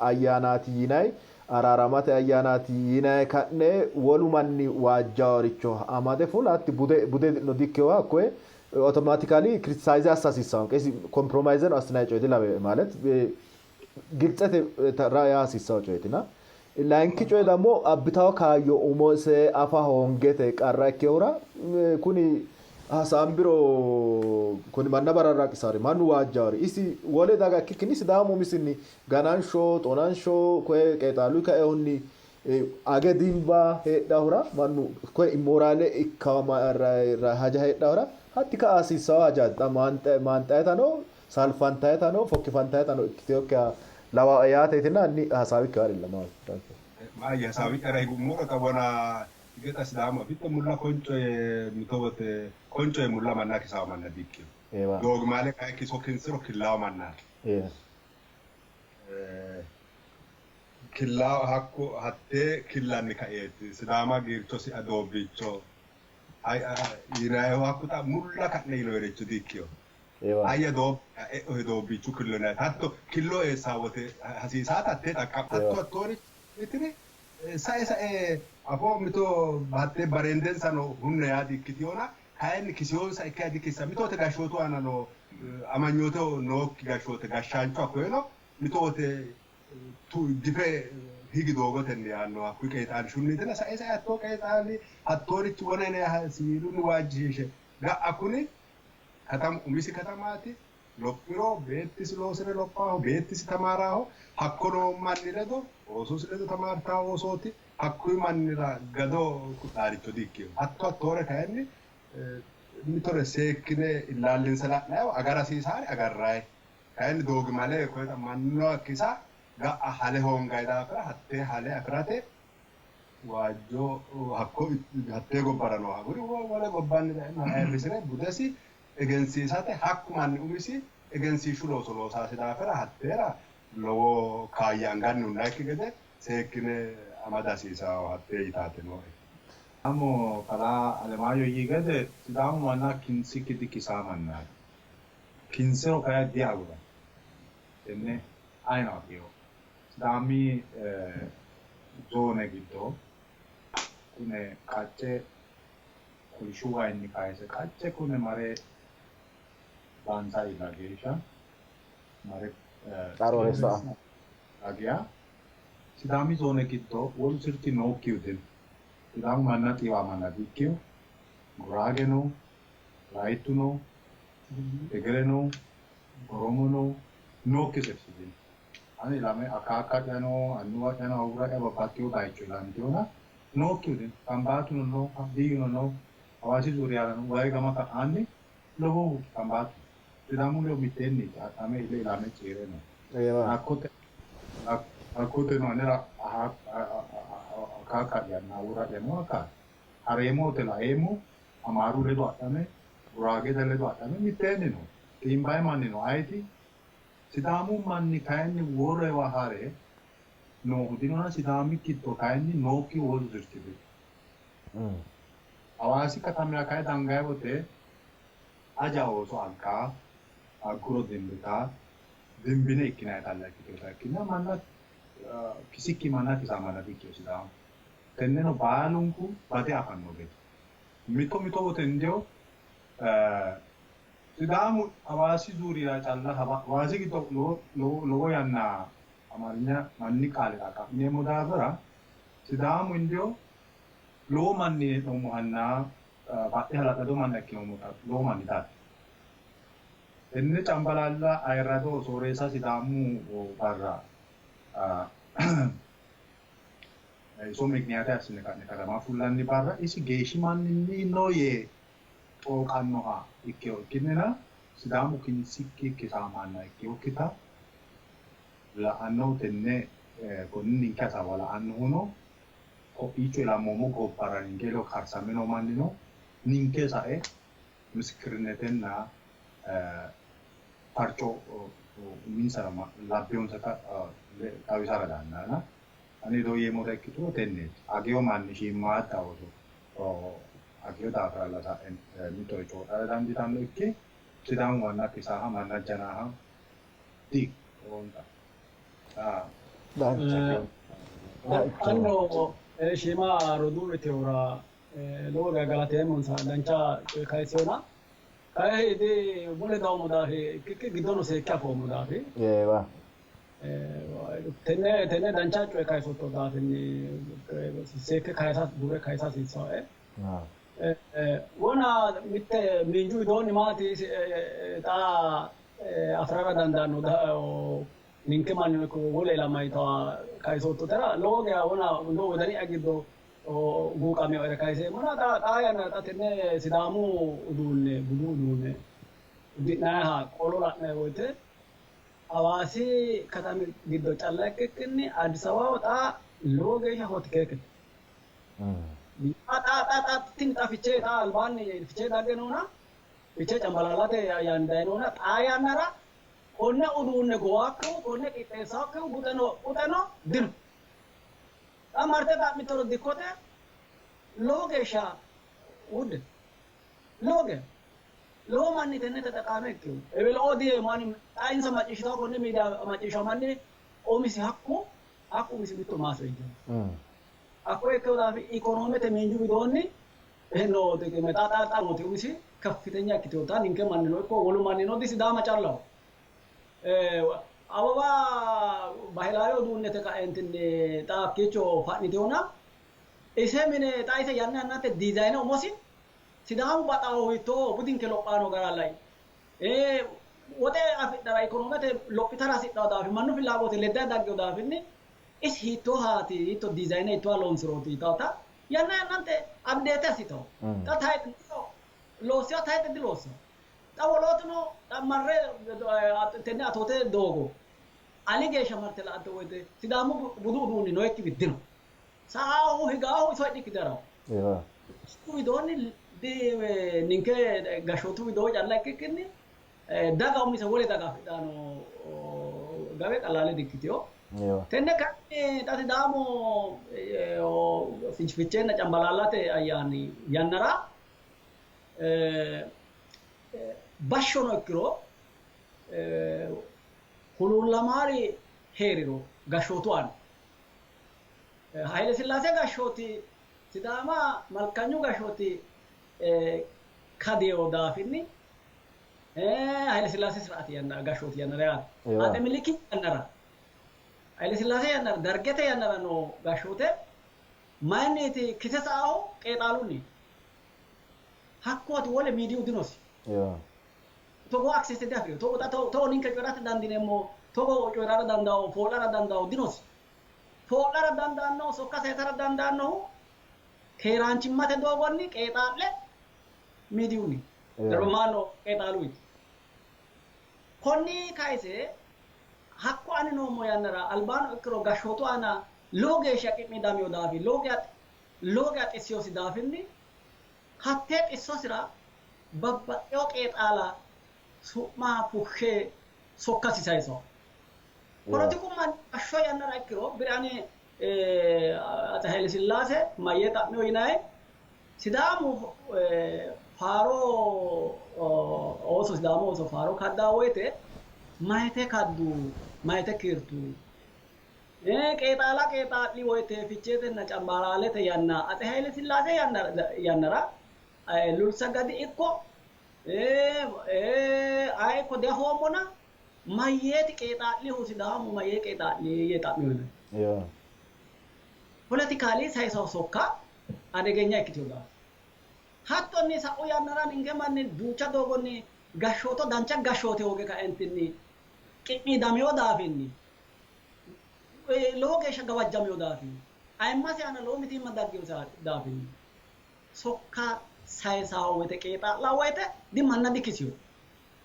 ayyaanaati yinayi araaramate ayyaanaati yinayi ka'ne wolu manni waajjaworicho amade fula hatti bude bude no dikkeyoha hakkoye automatically criticize assa hasiissanno isi compromise no assinanni coye dilawe ማለት ግልጸት ራ hasiissanno coyeetina layinki coye ደግሞ abbitawo kaayyo umose afa hoongete qarra ikkehura kuni hasaambiro kuni manna bararraaqisawori mannu waajjawori isi wole daga ikkikkinni Sidaamu umisinni ganansho xonansho koye qeexaalu kaehunni age dimba heedhahura mannu koye immorale ikkawo haja heedhahura hatti ka'a hasiissawo hajaati xa maanxayitano saalfantayitano fokkifantayitano ikkiteokkiha lawa yaateetina inni hasaawikki haadhilla maal Maayya hasaawi'yara higummoro xa wona hige xa Sidaamu afitto mulla koncoye mito wote koncoye mulla manna kisawo manna dikkino. Ewa. Doogimale kayi kiso kinsiro killawo mannaati. Killawo hakku hattee killanni kaeeti Sidaama giircho si'a doobbiicho yinayihu hakku xa mulla ka'ne yinoyiricho dikkino. Eewa. Ayya e'ohe doobbiichu killo yinanni. Hatto killo eessaa wote hasiisaata hattee xaqqam hatto hattoori itini sae sae afoo mito hattee bareendensano hunne yaa dikkitiyona kayinni kisiyonsa ikka dikissa mitoote gashshootu aana no amanyooteho nookki gashshoote gashshaancho hakkoyeno mitoote dife higi doogotenni yaanno hakkuyi qeexaalishunniitina sae sae hattoo qeexaali hattoorichi wona yinanniha siwiilunni waajjishiishe ga'a kuni katamu umisi katamaati lophiro beettisi loosire lophaaho beettisi tamaaraaho hakko noo manni ledo oososi ledo tamaartaa oosooti hakkuyi mannira gado ku'laaricho di-ikkino hatto hattoore kayinni mitore seekkine illaallinse la'nayiwa agara hasiisaari agarrayi kayinni doogimale koyita mannu kisa ga'a hale hoongayi daafira hattee hale afirate waajjo hakko hattee gobbara nooha guri wole gobbanni dayinoha ayirrisire budesi egensiisate hakku manni umisi egensiishshu looso loosaasi daafira hatteera lowo kaayya anganni hunnayikki gede seekkine amada hasiisawo hattee yitaate nooe. Sidaamu kalaa Alemaayyo yii gede Sidaamu manna kinsikki dikisamannaati. Kinsiro kayi diaguranno. Tenne ayino afino. Sidaami zoone giddo kune qacce kolishshu wayinni kayise qacce kune mare Bansa iilla geeshsha mare Arooressa. Agiya Sidaami zoone giddo wolu sirchi nookkihu dino. Sidaamu manna xiiwamanna dikkino. Guraage no, Wolaayittu no, Tigire no, Oromo no, nookki sirchi dino. Ani ilame akaakka'ya no, annuwa'ya no, awurra'ya babbaxxino bayicho ilantinona nookkihu dino. Kambaatuno no, Hadiyyuno no, Hawaasi zuuriyarano wayi gama ka'aanni lowohu Kambaatu no. Sidaamu ledo mitteenniiti adhame ile ilame ciire no. Eewa. Hakkoteno anera akaakka'yanna awurra'ya no hakkaati. Hareemmo wote laeemmo Amaaru ledo adhame, Guraagete ledo adhame mitteenni no. Xiimbayi manni no ayeti? Sidaamu manni kayinni wolewa ha're noohu dinona Sidaami giddo kayinni nookkihu wolu sirchi dino. Hawaasi katamira kayi dangayi wote aja ooso aggaa, agguro dimbitaa, dimbine ikkinayitalla ikkitinota ikkinnina manna kisikki manna kisamanna dikkino Sidaamu. Tenneno baalunku bade afanno gede. Mito mito wote indiyo Sidaamu Hawaasi zuurira calla Hawaasi giddo lowo yanna Amaarinya manni qaale xaqqa'mineemmo daafira Sidaamu indiyo lowo manni hee'noommohanna badhe hala'lado manna ikkinoommota lowo manni daafino. Tenne Cambalaalla ayirrado sooreessa Sidaamu barra iso mikiniyaate assine ka'ne katama fullanni barra isi geeshshi manninni no yee xooqannoha ikkiro ikkinnina Sidaamu kinsikki kisaamanna ikkinokkita la'annohu tenne konni ninke hasaawa la'annohuno ko'iicho ilammoommo gobbara ninke ledo karsame noo mannino ninke sae misikirinnetenna farco uminsara labbinonsata xawisara dandaanno. Ani hedo yeemmota ikkituro tenneeti. Agewo manni shiimmaadda ooso agewo daafiralla sa'e mittore coyidhara dandiitanno ikki Sidaamu manna kisaaha manna janaaha di horonta. Anino shiima roduuwitehura lowo geya galateemmonsa dancha coye kayissinona. Kayi di mule dawommo daafi ikkikki giddono seekke afoommo daafi. Eewa. Tenne tenne dancha coye kayisotto daafinni seekke kayisa dure kayisa hasiissawoe. Wona mitte miinju widoonni maati xa afirara dandaanno ninke mannino ikko wole ilama yitawa kayisottotera lowo geya wona lowo wodani'ya giddo guuqameoere kayiseemmona xa xaa yannara xa tenne Sidaamu uduunne budu uduunne uddi'nayiha qolo la'nanni woyte Hawaasi katami giddo calla ikkikkinni Addis Ababaho xa lowo geeshsha hotikeekete. Xa xa xa xa tini xa Fichee xa albaanni Fichee dagge noona Fichee Cambalaallate ayyaani dayinohuna xaa yannara konne uduunne gowaakkihu konne qixxeessaakkihu buxeno quxeno dino. Xa marte xa'mittoro dikkote lowo geeshsha wuddete. Lowo geeshsha. Lowo manni tenne xexeqaame ikkino. Ewelo diyeemmo ani xa insa macciishshitawo konne miidiya macciishshawo manni umisi hakku hakku umisi mitto maasrejjaho. Hakko ikkino daafi ikonoomete miinju widoonni noo xiqime xa xa xa nooti umisi kaffitenya ikkitinota ninke mannino ikko wolu mannino di Sidaama callaho. Awawa bahilaawe uduunnete kaeentinni xa hakkiicho fa'nitewona ise mine xa ise yanna yannate diizayine umosi Sidaamu baxaahu hiittooho budinke lophaano gara lai. Woxe afidhara ikonoomete lophitara hasidhawo daafi mannu fillaagote leddayi daggewo daafinni isi hiittoohaati hiitto diizayine hiittooha loonsirooti yitawota yanna yannante update assitawo. Xa tayixe loossiwa tayixe diloossino. Xa wolootuno xa marre tenne atoote doogo ali geeshsha marte la''atto woyte Sidaamu budu uduunni noyikkiwi dino. Sa'aahu higaahu iso hidhikki darawo. Hakku widoonni ninke gashshootu widoo calla ikkikkinni daga umise wole daga afidhano gawe qalaale dikkitino. Tenne kayinni xa Sidaamu Ficheenna Cambalaallate ayyaani yannara bashshono ikkiro huluullamaari hee'riro gashshootu aana Hayle Sillaase gashshooti Sidaama malkanyu gashshooti kadewo daafinni Hayle Sillaase siraati yanna gashshooti yannara yaate. Atse Miniliki yannara Hayle Sillaase yannara Dargete yannara noo gashshoote mayinniiti kise sa'ahu qeexaalunni. Hakkooti wole miidiyu dinosi. Togoo access diafi'rino. Togo xa togo ninke coyi'rate dandiineemmo togo coyi'rara dandaanno foo'lara dandaanno dinosi. Foo'lara dandaannohu sokka sayisara dandaannohu keeraanchimmate doogonni qeexaa'le miidiyunni maano qeexaaluyti. Konni kayise hakko ani noommo yannara albaano ikkiro gashshootu aana lowo geeshsha qi'miidamino daafi lowo geeshsha xissiyosi daafinni hattee xissosira babbaxxewo qeexaala su'ma fushshe sokkasi sayisawo. Polotiku manni bashsho yannara ikkiro bire ani Atse Haile Sillaase mayyee xa'miyo yinayi Sidaamu faaro ooso Sidaamu ooso faaro kaddaa woyte mayite kaddu mayite kiirtu qeexaala qeexaa'li woyte Ficheetenna Cambaalaalete yanna Atse Haile Sillaase yannara Lulsagadi ikko aye ikko diafoommona mayyeeti qeexaa'lihu Sidaamu mayyee qeexaa'li yee xa'miyo yinanni. Poletikaali sayisawo sokka adegenya ikkitino daafira. Hattonni sa'u yannara ninke manni duucha doogonni gashshooto dancha gashshoote hooge kaentinni qi'miidamino daafinni lowo geeshsha gawajjamino daafinni ayimmasi aana lowo mitiimma daggino daafinni sokka sayisawo woyte qeexaa'lawo woyte di manna dikisiyo.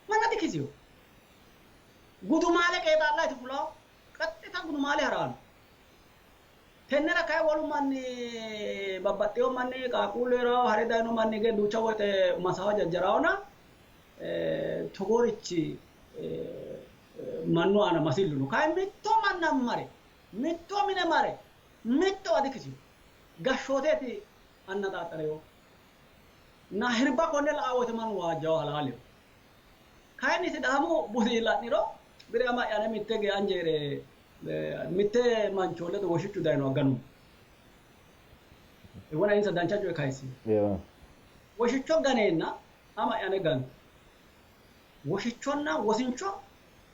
Manna dikisiyo. Gudumaale qeexaa'layti fulawo qaxxita gudumaale haraano. Tennera kayi wolu manni babbaxxewo manni qaaqquullu heerawo hare dayino manni ge duucha woyte masawa jajjarawona togoorichi mannu aana masillu no. Kayi mitto manna mare mitto mine mare mittowa dikisiyo. Gashshooteeti anna xaaxxarewo. Na hirba konne la'a woyte mannu waajjawo halaaleho. Kayinni Sidaamu budi la'niro bire ama'ya ane mitte ge anjeere mitte mancho ledo woshichu dayino aganu. Wona insa dancha coye kayissino. Woshicho ganeenna ama'ya ane gantu. Woshichonna wosincho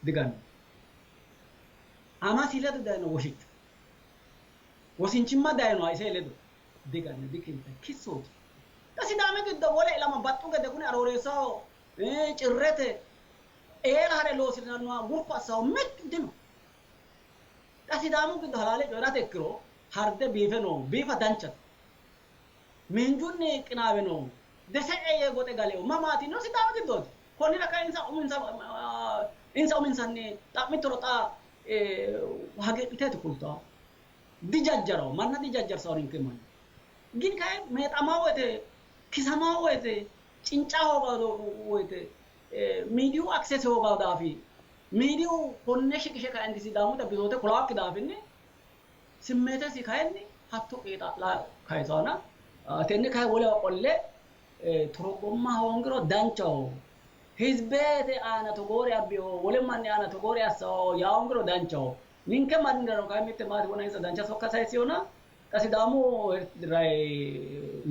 diganno. Amasi ledo dayino woshicho. Wosinchimma dayinoha ise ledo diganne dikinta kissooti. Xa Sidaami giddo wole ilama baxxu gede kuni Arooreessaho Cirrete eela hare loosi'rannoha gurku assahu mittu dino. Xa Sidaamu giddo halaale coyi'rate ikkiro harde biife noohu biifa danchate. Miinjunni qinaawe noohu dese'e yee goxe galehu mamaati yiniro Sidaamu giddooti. Konnira kay insa uminsa insa uminsanni xa'mittoro xa hagiidhiteeti kultawo. Dijajjarawo manna dijajjarsawo ninke manni. Gin kay meexamaa woyte kisamaa woyte cinca hoogaa woyte miidiyu access hoogaa daafi miidiyu konne shiqishe kaenni Sidaamu bisoote kulaakki daafinni simmeetesi kayinni hatto qeexaa'la kayisaana tenne kayi wolewa qolle torogomma hoongiro danchaho. Hizibete aana togoore abbiho, wole manni aana togoore assaho yaawongiro danchaho. Ninke mannirano kayinni mitte maati wona insa dancha sokka sayisiyona xa Sidaamu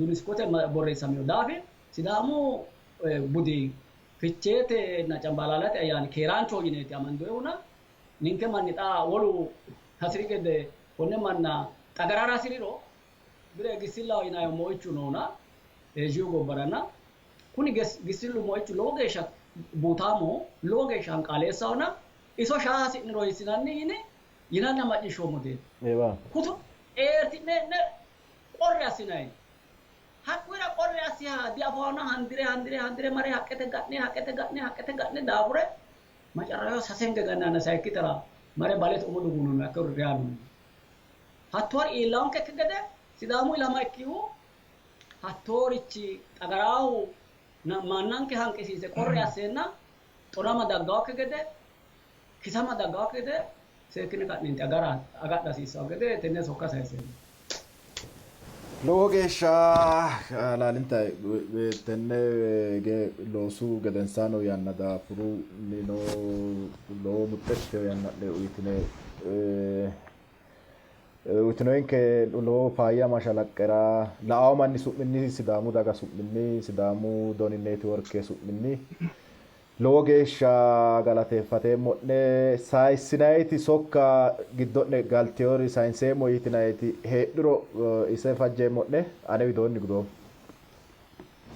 UNESCOte borreessamino daafi Sidaamu budi Ficheetenna Cambalaallate ayyaani keeraanchoho yineeti amandoyihuna ninke manni xa wolu hasiri gede konne manna xagarara hasiriro bire Gissillaho yinanni moichu noona Eezhiyu gobbaranna kuni Gissillu moichu lowo geeshsha buutaamoho, lowo geeshsha hanqaaleessahona iso shaa hasi'niro hiissinanni yine yinanna macciishshoommote. Kutu xeerti'ne qorri assinanni. Hakkuyira qorri assiha diafoona handire handire handire mare haqqete ga'ne haqqete ga'ne haqqete ga'ne daafure macarrayo sasenge gannanna sayikkitara mare balete umo dugununo hakko reyaanno. Hattoori iillaankekki gede Sidaamu ilama ikkihu hattoorichi xagaraahu mannanke hanqisiise qorri asseenna xonama daggaokki gede kisama daggaokki gede seekkine ka'nenti agadha hasiissanno gede tenne sokka sayiseemmo. Lowo geeshsha halaalinta tenne loosu gedensaano yanna daafurunni lowo muxxe ikkiteyo yanna'ne uyitine uyitinoenke lowo faayya mashalaqqera la'awo manni su'minni Sidaamu daga su'minni Sidaamu Doni Neetiworke su'minni lowo geeshsha galateeffateemmo'ne. Sayissinayiti sokka giddo'ne galteyori sayinseemmo yitinayiti heedhuro ise fajjeemmo'ne, ane widoonni gudoommo.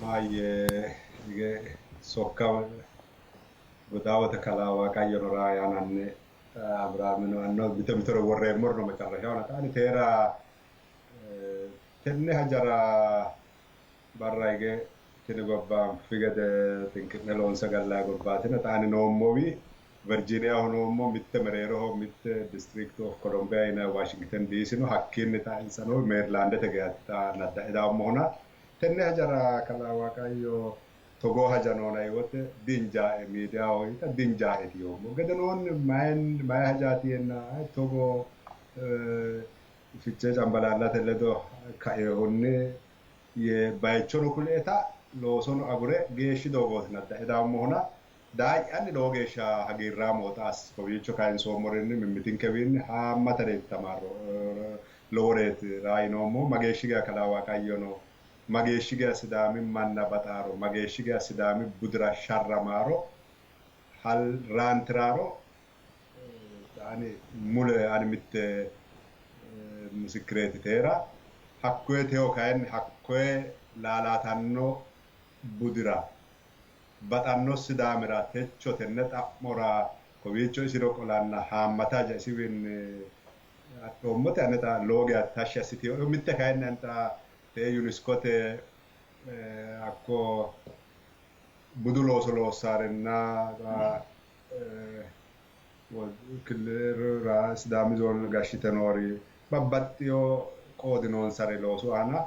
Baay'ee sokka godaawate kalaa Waaqayyo noraa yaananne Abiraamino anno mito mitore worreemmorino macarrashaho taani teera tenne hajara barra hige tini gobba anfi gede xinqi'ne loonse gallayi gobbaatina xaani noommowi Virgiiniyaho noommo, mitte mereeroho mitte District of Columbia yinanni Washington DC no, hakkiinni xa insa noowi Meerilaandete geyaati xa nadda'e daammohuna tenne hajara kalaa Waaqayyo togoo haja noona wote dinjaae miidiyaho yita dinjaaeti yoommo. Gedenoonni mayi hajaati yeenna togo Fichee Cambalaallate ledo kainohunni yee bayichono kulieta loosono agure geeshshi doogooti nadda'e daammohuna daay'anni lowo geeshsha hagiirraamoho xaas kowiicho kayinsoommorinni mimmitinkewiinni haammatareeti tamaarro loworeeti raayinoommohu mageeshshi geya kalaa Waaqayyono mageeshshi geya Sidaami manna baxaaro mageeshshi geya Sidaami budira sharramaaro raantiraaro ani mule ani mitte misikireeti teera hakkoye teyo kayinni hakkoye laalaatanno budira baxanno Sidaamira techo tenne xa'mora kowiicho isino qolanna haammata haja isiwiinni adhoommote ane xa lowo geya tashshi assitinoe. Mitte kayinni ani xa tee UNESCOte hakko budu looso loossaarenna Sidaami zoone gashshite noori babbaxxino qoodi noonsare loosu aana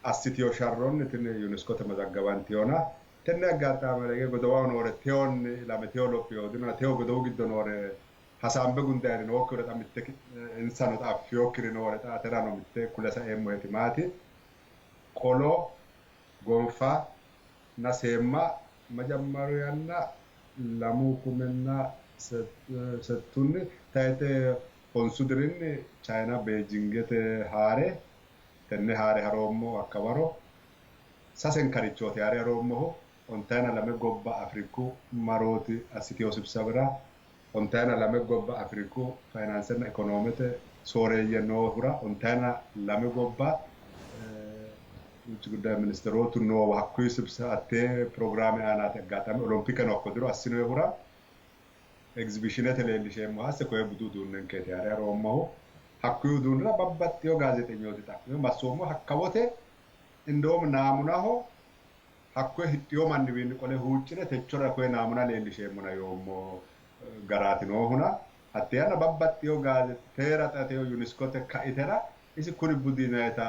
assiteyo sharronni tini UNESCOte mazaggabanteyoona tenne aggaxaamere godowaho noore teyoonni ilame teyo lophiyo dinona teyo godowu giddo noore hasaambe gundayiri nookkire xa mitte insano xa affinokkiri noore xa aterano mitte kule saeemmoheti maati qolo gonfa na seemma majammaru yanna 2008 tayite honsu dirinni Chayina Beijingete haare tenne haare haroommo hakkawaro sasenkarichooti haare haroommohu 12 gobba Afriku marooti assiteyo sibsabira 12 gobba Afriku fayinaansenna ikonoomete sooreeyye noohura 12 gobba ውጭ ጉዳይ ሚኒስትሮቱ noowa hakkuyi sibsa hattee pirogiraame aanaati aggaxame olompikeno hakko diro assinoyihura egzibishinete leellisheemmo hasse koye budu uduunnenkeeti haare haroommohu hakkuyi uduunnira babbaxxeyo gaazeexenyooti xa'mino massoommo hakkawote indoom naamunaho hakkoye hidhiyo manniwiinni qole huuccire techora koye naamuna leellisheemmona yoommo garaati noohuna hatte yanna babbaxxeyo gaazeexeera xateyo UNESCOte kaitera isi kuni budinayita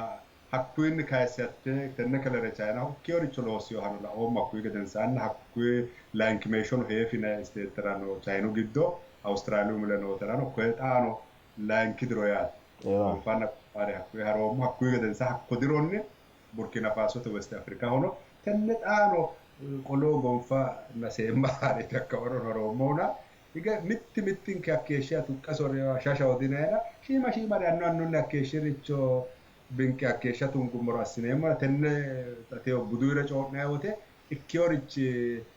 hakkuyinni kayisse hatte tenne kelere Chayinaho ikkeyoricho loossiyohano laoommo hakkuyi gedensaanni hakkuyi layinkimeeshshono heefina isteetterano Chayinu giddo Awustiraaliyu mule nooterano koye xaano layinki diro yaate. Gonfanna qaare hakkuyi haroommo hakkuyi gedensa hakko dironni Burkina Fasote West Afrikahono tenne xaano Qolo gonfa na seemma haa'reti hakka waro horoommohuna hige mitti mittinke hakkeeshshiha tuqqa sorewa shashaho dinayina shiima shiimare annu annunni hakkeeshshiricho binqe hakkeeshsha tungummoro assineemmona tenne xateyo buduyire coo'nayi wote ikkeyorichi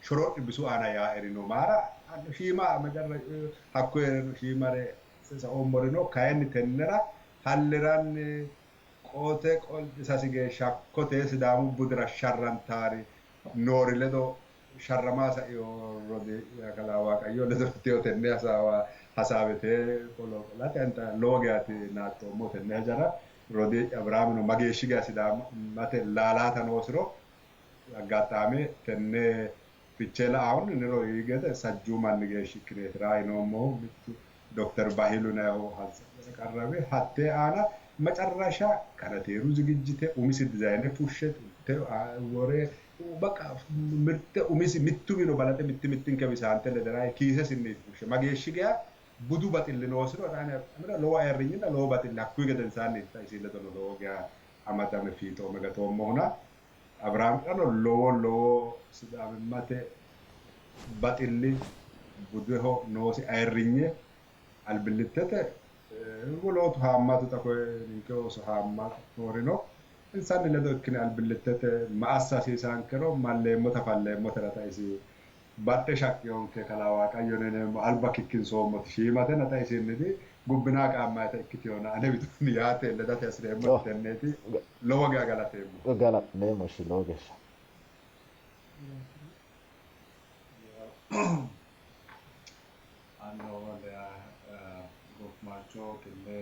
shorodhi bisu aana yaaerino maara shiima macarra hakkoyereno shiimare saoommorino kayinni tennera halliranni qoote qolxisasi geeshsha hakkote Sidaamu budira sharrantaari noori ledo sharramaa saio rodii'ya kalaa Waaqayyo ledo teyo tenne hasaawa hasaawete qolo qolate anta lowo geyaati naaxxoommo tenne hajara rodii'ya Abiraamino mageeshshi geya Sidaamate laalaata noosiro aggaxaame tenne Fichee la'ahunni niro gede sajjuu manni geeshshi ikkineeti raayinoommohu mittu Dokter Bahilu yinannihu qarrawe hattee aana macarrasha kanateeru zigijjite umisi dizayine fushshe xulte wore baqa mirte umisi mittu mino balaxe mitti mittinke wisaante ledera kiisesinni fushshe mageeshshi geya budu baxilli noosiro amira lowo ayirrinyinna lowo baxilli hakkuyi gedensaanni isi ledono lowo geya amadame fiixoome gatoommohuna Abiraamirano lowo lowo sidaamimmate baxilli budeho noosi ayirrinye albillittete wolootu haammatu xa koye ninke ooso haammatu noorino insanni ledo ikkine albillittete ma assa hasiisaankero malleemmota falleemmotera xa isi badhe shaqqiyonke kalaa Waaqayyo yineemmo alba kikkinsoommoti shiimatena xa isinniti gubbinaa qaammayita ikkiteyona ane widoonni yaate ledate hasireemmoti tenneeti lowo geya galateemmo. Galaxxineemmo ishshi lowo geeshsha. Anno goofimarcho tenne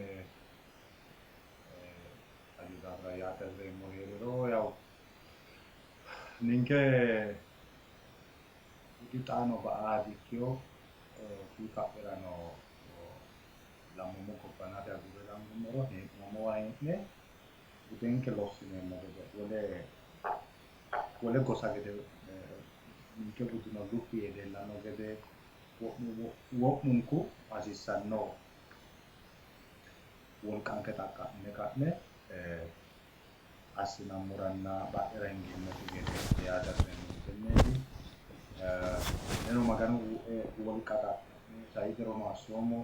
hajo daafira yaate hasireemmo hee'riro yawu ninke budi xaano ba''aa dikkino kuyi ka'irano ilammummo gobba nafa agurre dangummoro hee'noommowa hee'ne budenke lossineemmo gede wole wole gosa gede ninke budino luphi yee leellanno gede wo'munku hasiissanno wolqanke xaqqa'mine ka'ne assinammoranna badhera hingeemmokki gede yaate hasi'reemmohu tenneeti. Aneno Maganu uue wolqa xa'mi'ne sai dirono assoommo,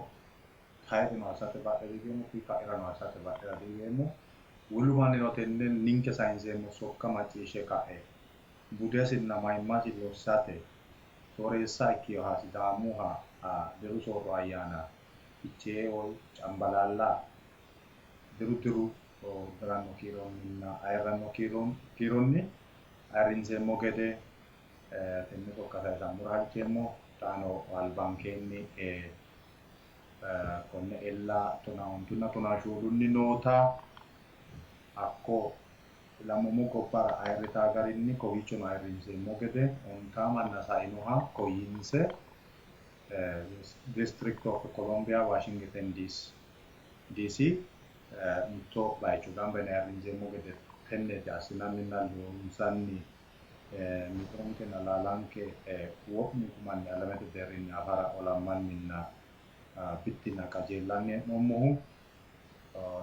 tayixeno assate badhe dihigeemmo, kuyi ka'irano assate badhera dihigeemmo. Wolu mannino tenne ninke sayinseemmo sokka macciishshe kae budesinna mayimmasi lossate sooreessa ikkinoha Sidaamuha diru soorro ayyaana Fichee woy Cambalaalla diru diru daranno kiironninna ayirranno kiironni ayirrinseemmo gede tenne sokka sayisammora halcheemmo. Xaano albankeenni konne ella tonaa ontunna tonaa shoolunni noota hakko ilammoommo gobbara ayirritaa garinni kowiichono ayirrinseemmo gede ontaa manna sainoha koyinse District of Columbia Washington DC mitto bayicho gamba yine ayirrinseemmo gede tenneeti assinanninna loonsanni mixonkenna laalanke wo'munku manni alamete deerrinni afara olammanninna bittinna qajeellanni hee'noommohu.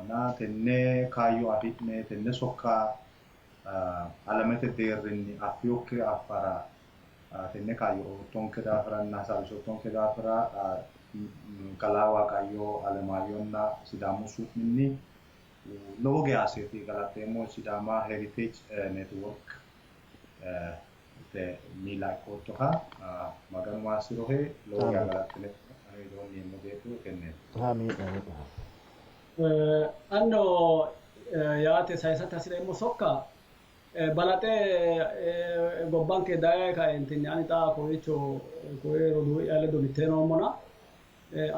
Na tenne kaayyo afi'ne tenne sokka alamete deerrinni affinokkiri affara tenne kaayyo oottonke daafiranna hasaawisoottonke daafira kalaa Waaqayyo Alemaayyonna Sidaamu su'minni lowo geya asseeti galateemmo. Sidaama Heritage Network te miila ikkoottoha Maganu maassirohe lowo geya galaxxine ane widoonni yeemmo geedhu tenneeti. Amiin amiin. Anno yaate sayisate hasireemmo sokka balaxe gobbanke daye kaentinni ani xa kowiicho koye roduu'ya ledo mittee noommona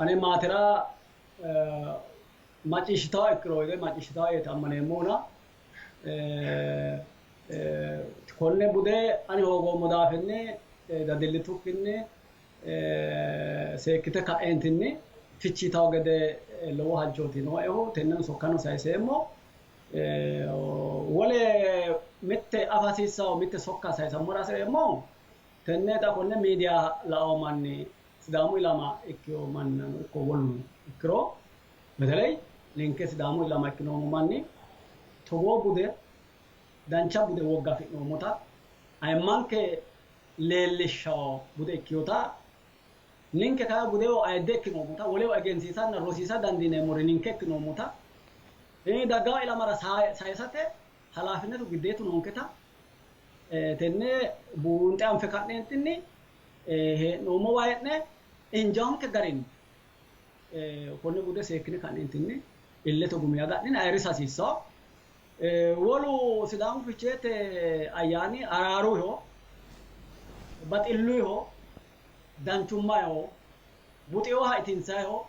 ane maatera macciishshitawo ikkiro hige macciishshitawo yeeti ammaneemmohuna konne bude ani hoogoommo daafinni dadillitukkinni seekkite ka'eentinni fichiitawo gede lowo halchooti nooehu tenneno sokkano sayiseemmo. Wole mitte afa hasiissawo mitte sokka sayisammora hasireemmohu tenne xa konne miidiya la'awo manni Sidaamu ilama ikkino mannano ikko woluno ikkiro beteley ninke Sidaamu ilama ikkinoommo manni togoo bude dancha bude wogga afi'noommota ayimmanke leellishshawo bude ikkinota ninke kayi budeho ayidde ikkinoommota woleho egensiisanna rosiisa dandiineemmori ninke ikkinoommota daggawo ilamara sayisate halaafinetu giddeetu noonketa tenne buunxe anfe ka'neentinni hee'noommowa hee'ne injaanke garinni konne bude seekkine ka'neentinni illete gumi agadhine ayirrisa hasiissawo. Wolu Sidaamu Ficheete ayyaani araaruyiho, baxilluyiho, danchummayiho, buxewoha itinsayiho.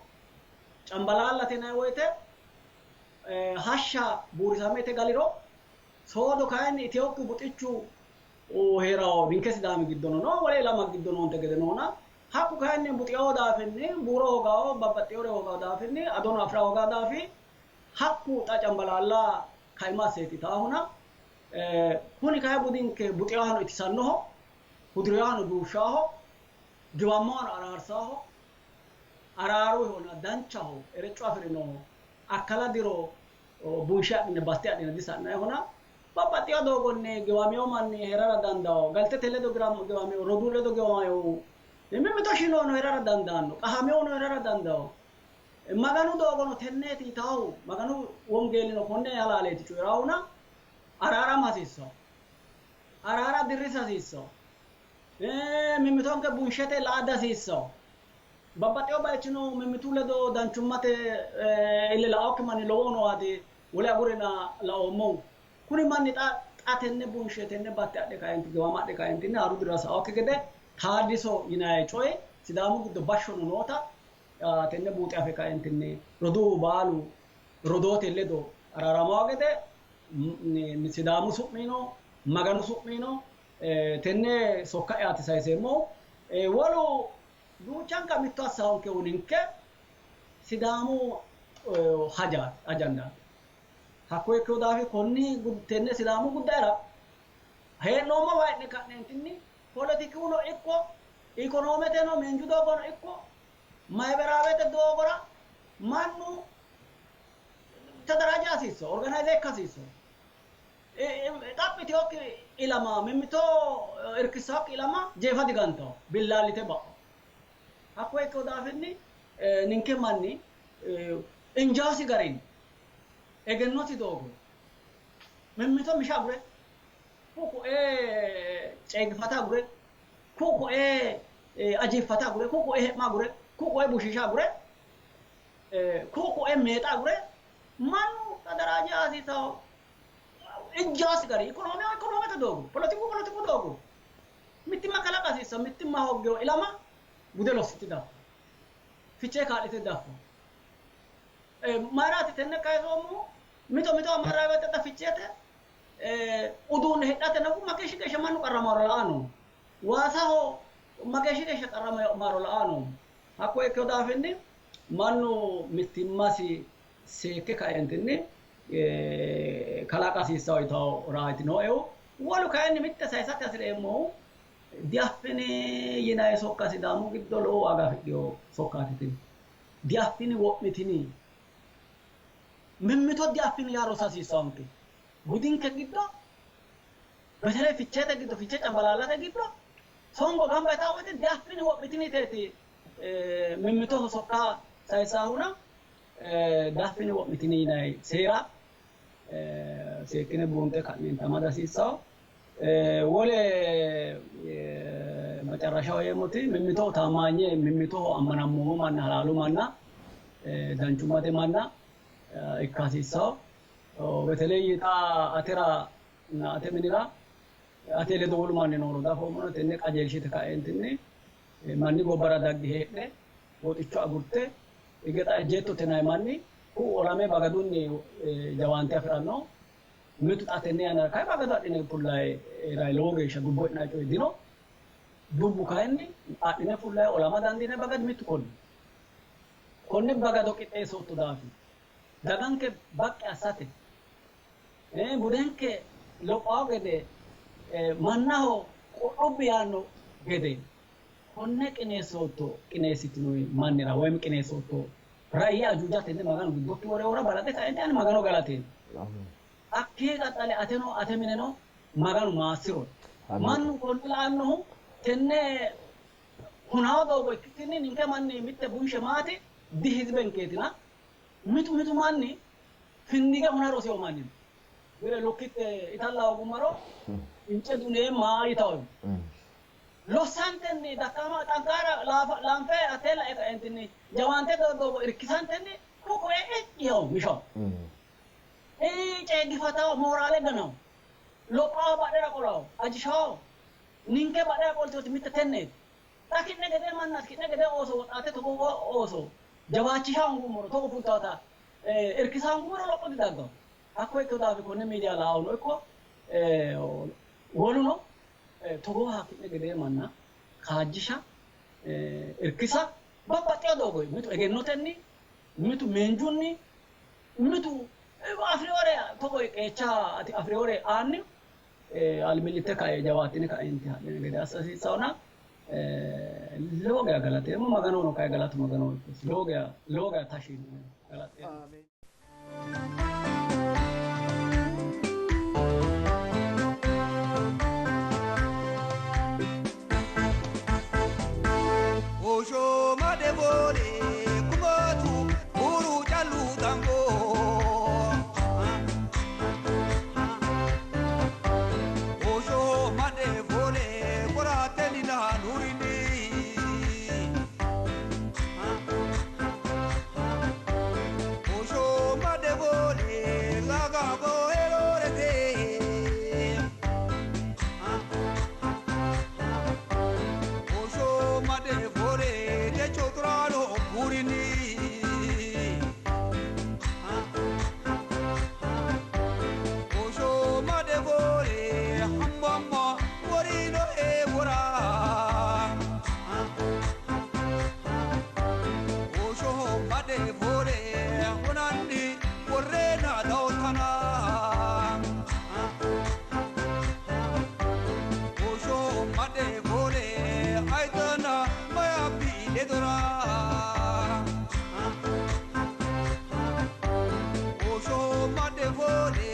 Cambalaallate yinanni woyte hashsha buurisame ite galiro soodo kayinni Itiyophiyu buxichu hee'rawo. Ninke Sidaami giddono no, wole ilama giddo noonte gede noona. Hakku kayinni buxewo daafinni buuro hoogawo, babbaxxewore hoogawo daafinni adono afira hoogawo daafi hakku xa Cambalaalla kaima asseeti itaahuna. Kuni kayi budinke buxewohano itisannoho, hudirewohano duushshaho, giwammohano araarsaaho, araaruyihona danchaho, erecco afi'rinoho, akkala diro bunshe adhine baste adhine disa'nayihona. Babbaxxewo doogonni giwamino manni hee'rara dandawo. Galtete ledo giwamino, roduu ledo giwamino, mimmito shinohuno hee'rara dandaanno, qahaminohuno hee'rara dandawo. Maganu doogono tenneeti yitahu, Maganu wongeelino konne halaaleeti coyi'rahuna araarama hasiissawo. Araara dirrisa hasiissawo. Mimmitonke bunshete la'a dihasiissawo. Babbaxxewo bayichino mimmitu ledo danchummate ille la'okki manni lowohu noowaati wole agurina laoommohu. Kuni manni xa xa tenne bunshe tenne batte adhe kaenti giwama adhe kaentinni haaru dirira saokki gede taaddiso yinanni coyi Sidaamu giddo bashshono noota tenne buuxe afe kaentinni roduuwu baalu rodoote ledo araaramawo gede Sidaamu su'mino Maganu su'mino tenne sokka'yaati sayiseemmohu. Wolu duuchanka mitto assahonkehu ninke Sidaamu hajaati ajandaati. Hakko ikkino daafi konni tenne Sidaamu guddayira hee'noommowa hee'ne ka'neentinni poletikuno ikko ikonoomete miinju doogono ikko mahiberaawete doogora mannu tadaraja hasiisso, organize ikka hasiisso. Xaphitinokki ilama, mimmito irkissannokki ilama jeefa digantawo, billaallite ba'o. Hakko ikkino daafinni ninke manni injaasi garinni egennosi doogo mimmito misha agure, ku'u ko'ee ceegifata agure, ku'u ko'ee ajiiffata agure, ku'u ko'ee he'ma agure, ku'u ko'ee bushiisha agure, ku'u ko'ee meexa agure mannu tadaraaje hasiisawo injaasi gari ikonoome ikonoomete doogo, poletiku poletiku doogo mittimma kalaqa hasiissawo. Mittimma hooggewo ilama bude lossite daffo, Fichee kaa'lite daffo. Mayiraati tenne kayisoommohu? Mito mito amarraawete xa Ficheete uduunne hidhate nafu mageeshshi geeshsha mannu qarramaro la'a noommo. Waasaho mageeshshi geeshsha qarramaro la'a noommo. Hakko ikkino daafinni mannu mittimmasi seekke kaentinni kalaqa hasiissawo yitawo raati nooehu. Wolu kayinni mitte sayisate hasi'reemmohu diaffini yinanni sokka Sidaamu giddo lowo waaga afidhino sokkaati tini. Diaffini wo'mitini, mimmito diaffini yaa rosa hasiissawonke. Budinke giddo betele Ficheete giddo, Fichee Cambalaallate giddo songo gamba yitawo woyte diaffini wo'mitini yiteeti mimmitoho sokka sayissaahuna diaffini wo'mitini yinanni seera seekkine buunxe ka'neenti amada hasiissawo. Wole macarrashaho yeemmoti mimmitoho taammaanye, mimmitoho ammanammoommo manna, halaalu manna, danchummate manna ikka hasiissawo. Beteley xa atera ate minira ate ledo wolu manni nooro dafoommona tenne qajeelshite kaeentinni manni gobbara dagge heedhe goxicho agurte hige xa ejjeettote yinanni manni ku'u olame bagadunni jawaante afi'ranno. Mitu xa tenne yannara kayi bagado adhine fullayi hee'rayi lowo geeshsha dubbo e'nanni coyi dino. Dubbu kayinni adhine fullayi olama dandiinanni bagadi mittu konne. Konne bagado qixxeessootto daafi daganke baqqi assate budenke lophawo gede mannaho qudhubbi yaanno gede konne qineessootto qineessitino mannira woyim qineessootto ra'yye ajuuja tenne Maganu giddokki worehura balaxe kaente ani Magano galateemmo. Hakkii qaxxale ateno ate mineno Maganu maassi'ro. Mannu konne la'annohu Tenne hunaa doogo ikkikkinni ninke manni mitte bunshe maati dihizbenkeetina mitu mitu manni findige huna roseo manni no. Bire lukkitte italla hogummaro ince duneemma yitawo. Lossantenni dakkama xankaara laanfe hatee la'e kaentinni jawaante doogo irkisantenni ku'u e'e mishawo. Ceeggifatawo mooraale ganawo. Lophawo badhera qolawo ajishawo. Ninke badhera qolteoti mitte tenneeti. Xa ki'ne gedee manna ki'ne gedee ooso woxaate togoo ooso jawaachisha hongummoro togo fultawota irkisa hongummoro lopho didaggawo. Hakko ikkino daafi konne miidiya la'awono ikko woluno togooha ki'ne gedee manna kaajjisha irkisa babbaxxeyo doogo mitu egennotenni mitu miinjunni mitu afiriyoore togo qeecha afiriyoore aanni albillitte kae jawaattine kaenti hadhine gede assa hasiissawona lowo geya galateemmo Maganohono kae galatu Maganoho ikkosi lowo geya tashshi yiinoe galateemmo. Osho madebole kumatu buru chalu tango. Osho madebole korate nina nurini. Osho madebole lagabo erorete. Osho madebole de chotrano burini. Osho madebole hambama warino e wara. Osho madebole honandi warrena dautana. Osho madebole aitana maya biledora. Osho madebole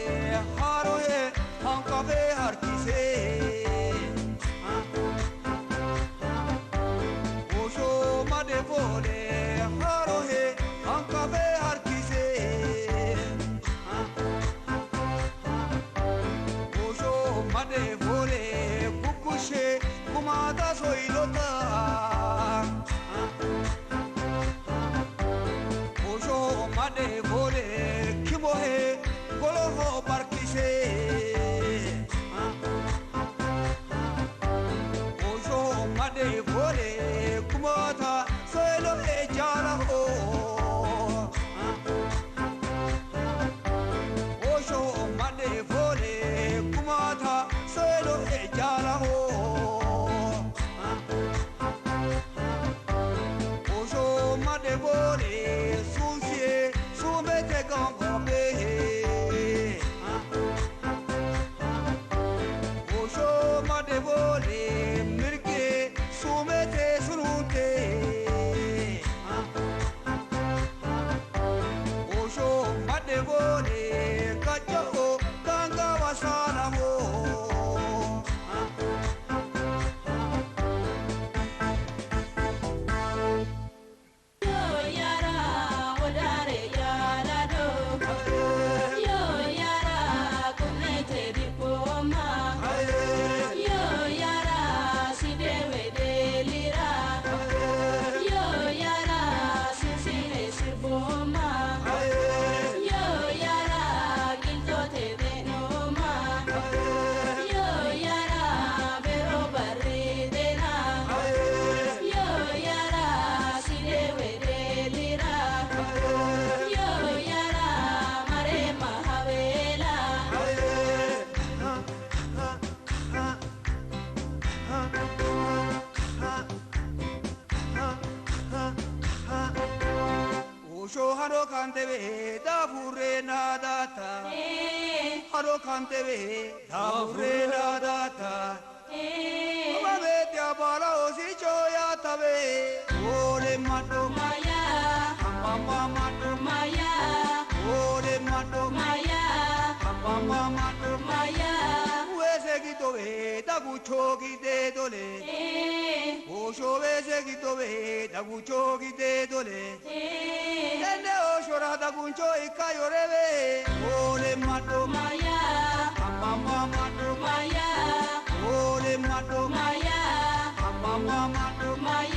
haroye hankafe harkise. Osho madebole haroye hankafe harkise. Osho madebole kukushe kumata soilota. Osho madebole kimohe goloho barkise. Osho madebole kumata soilo ejara ho. Osho madebole kumata soilo ejara ho. Osho madebole sunsie sumete gangombe. Osho madebole mirke sumete sunute. Osho madebole kachao ganga wasana ho. Osho haro kantebe dafure nadata. Haro kantebe dafure nadata. Amabe tia bala osi choya tabe. Ole mato Maya, mama mato. Maya, Ole mato Maya, mama mato. Maya. Uese gito be dagu Dagucho gidde dole. Osho weese giddowe dagucho gidde dole. Tenne oshora daguncho ikka yorewe. Ole maddo amma maddo. Ole maddo amma maddo.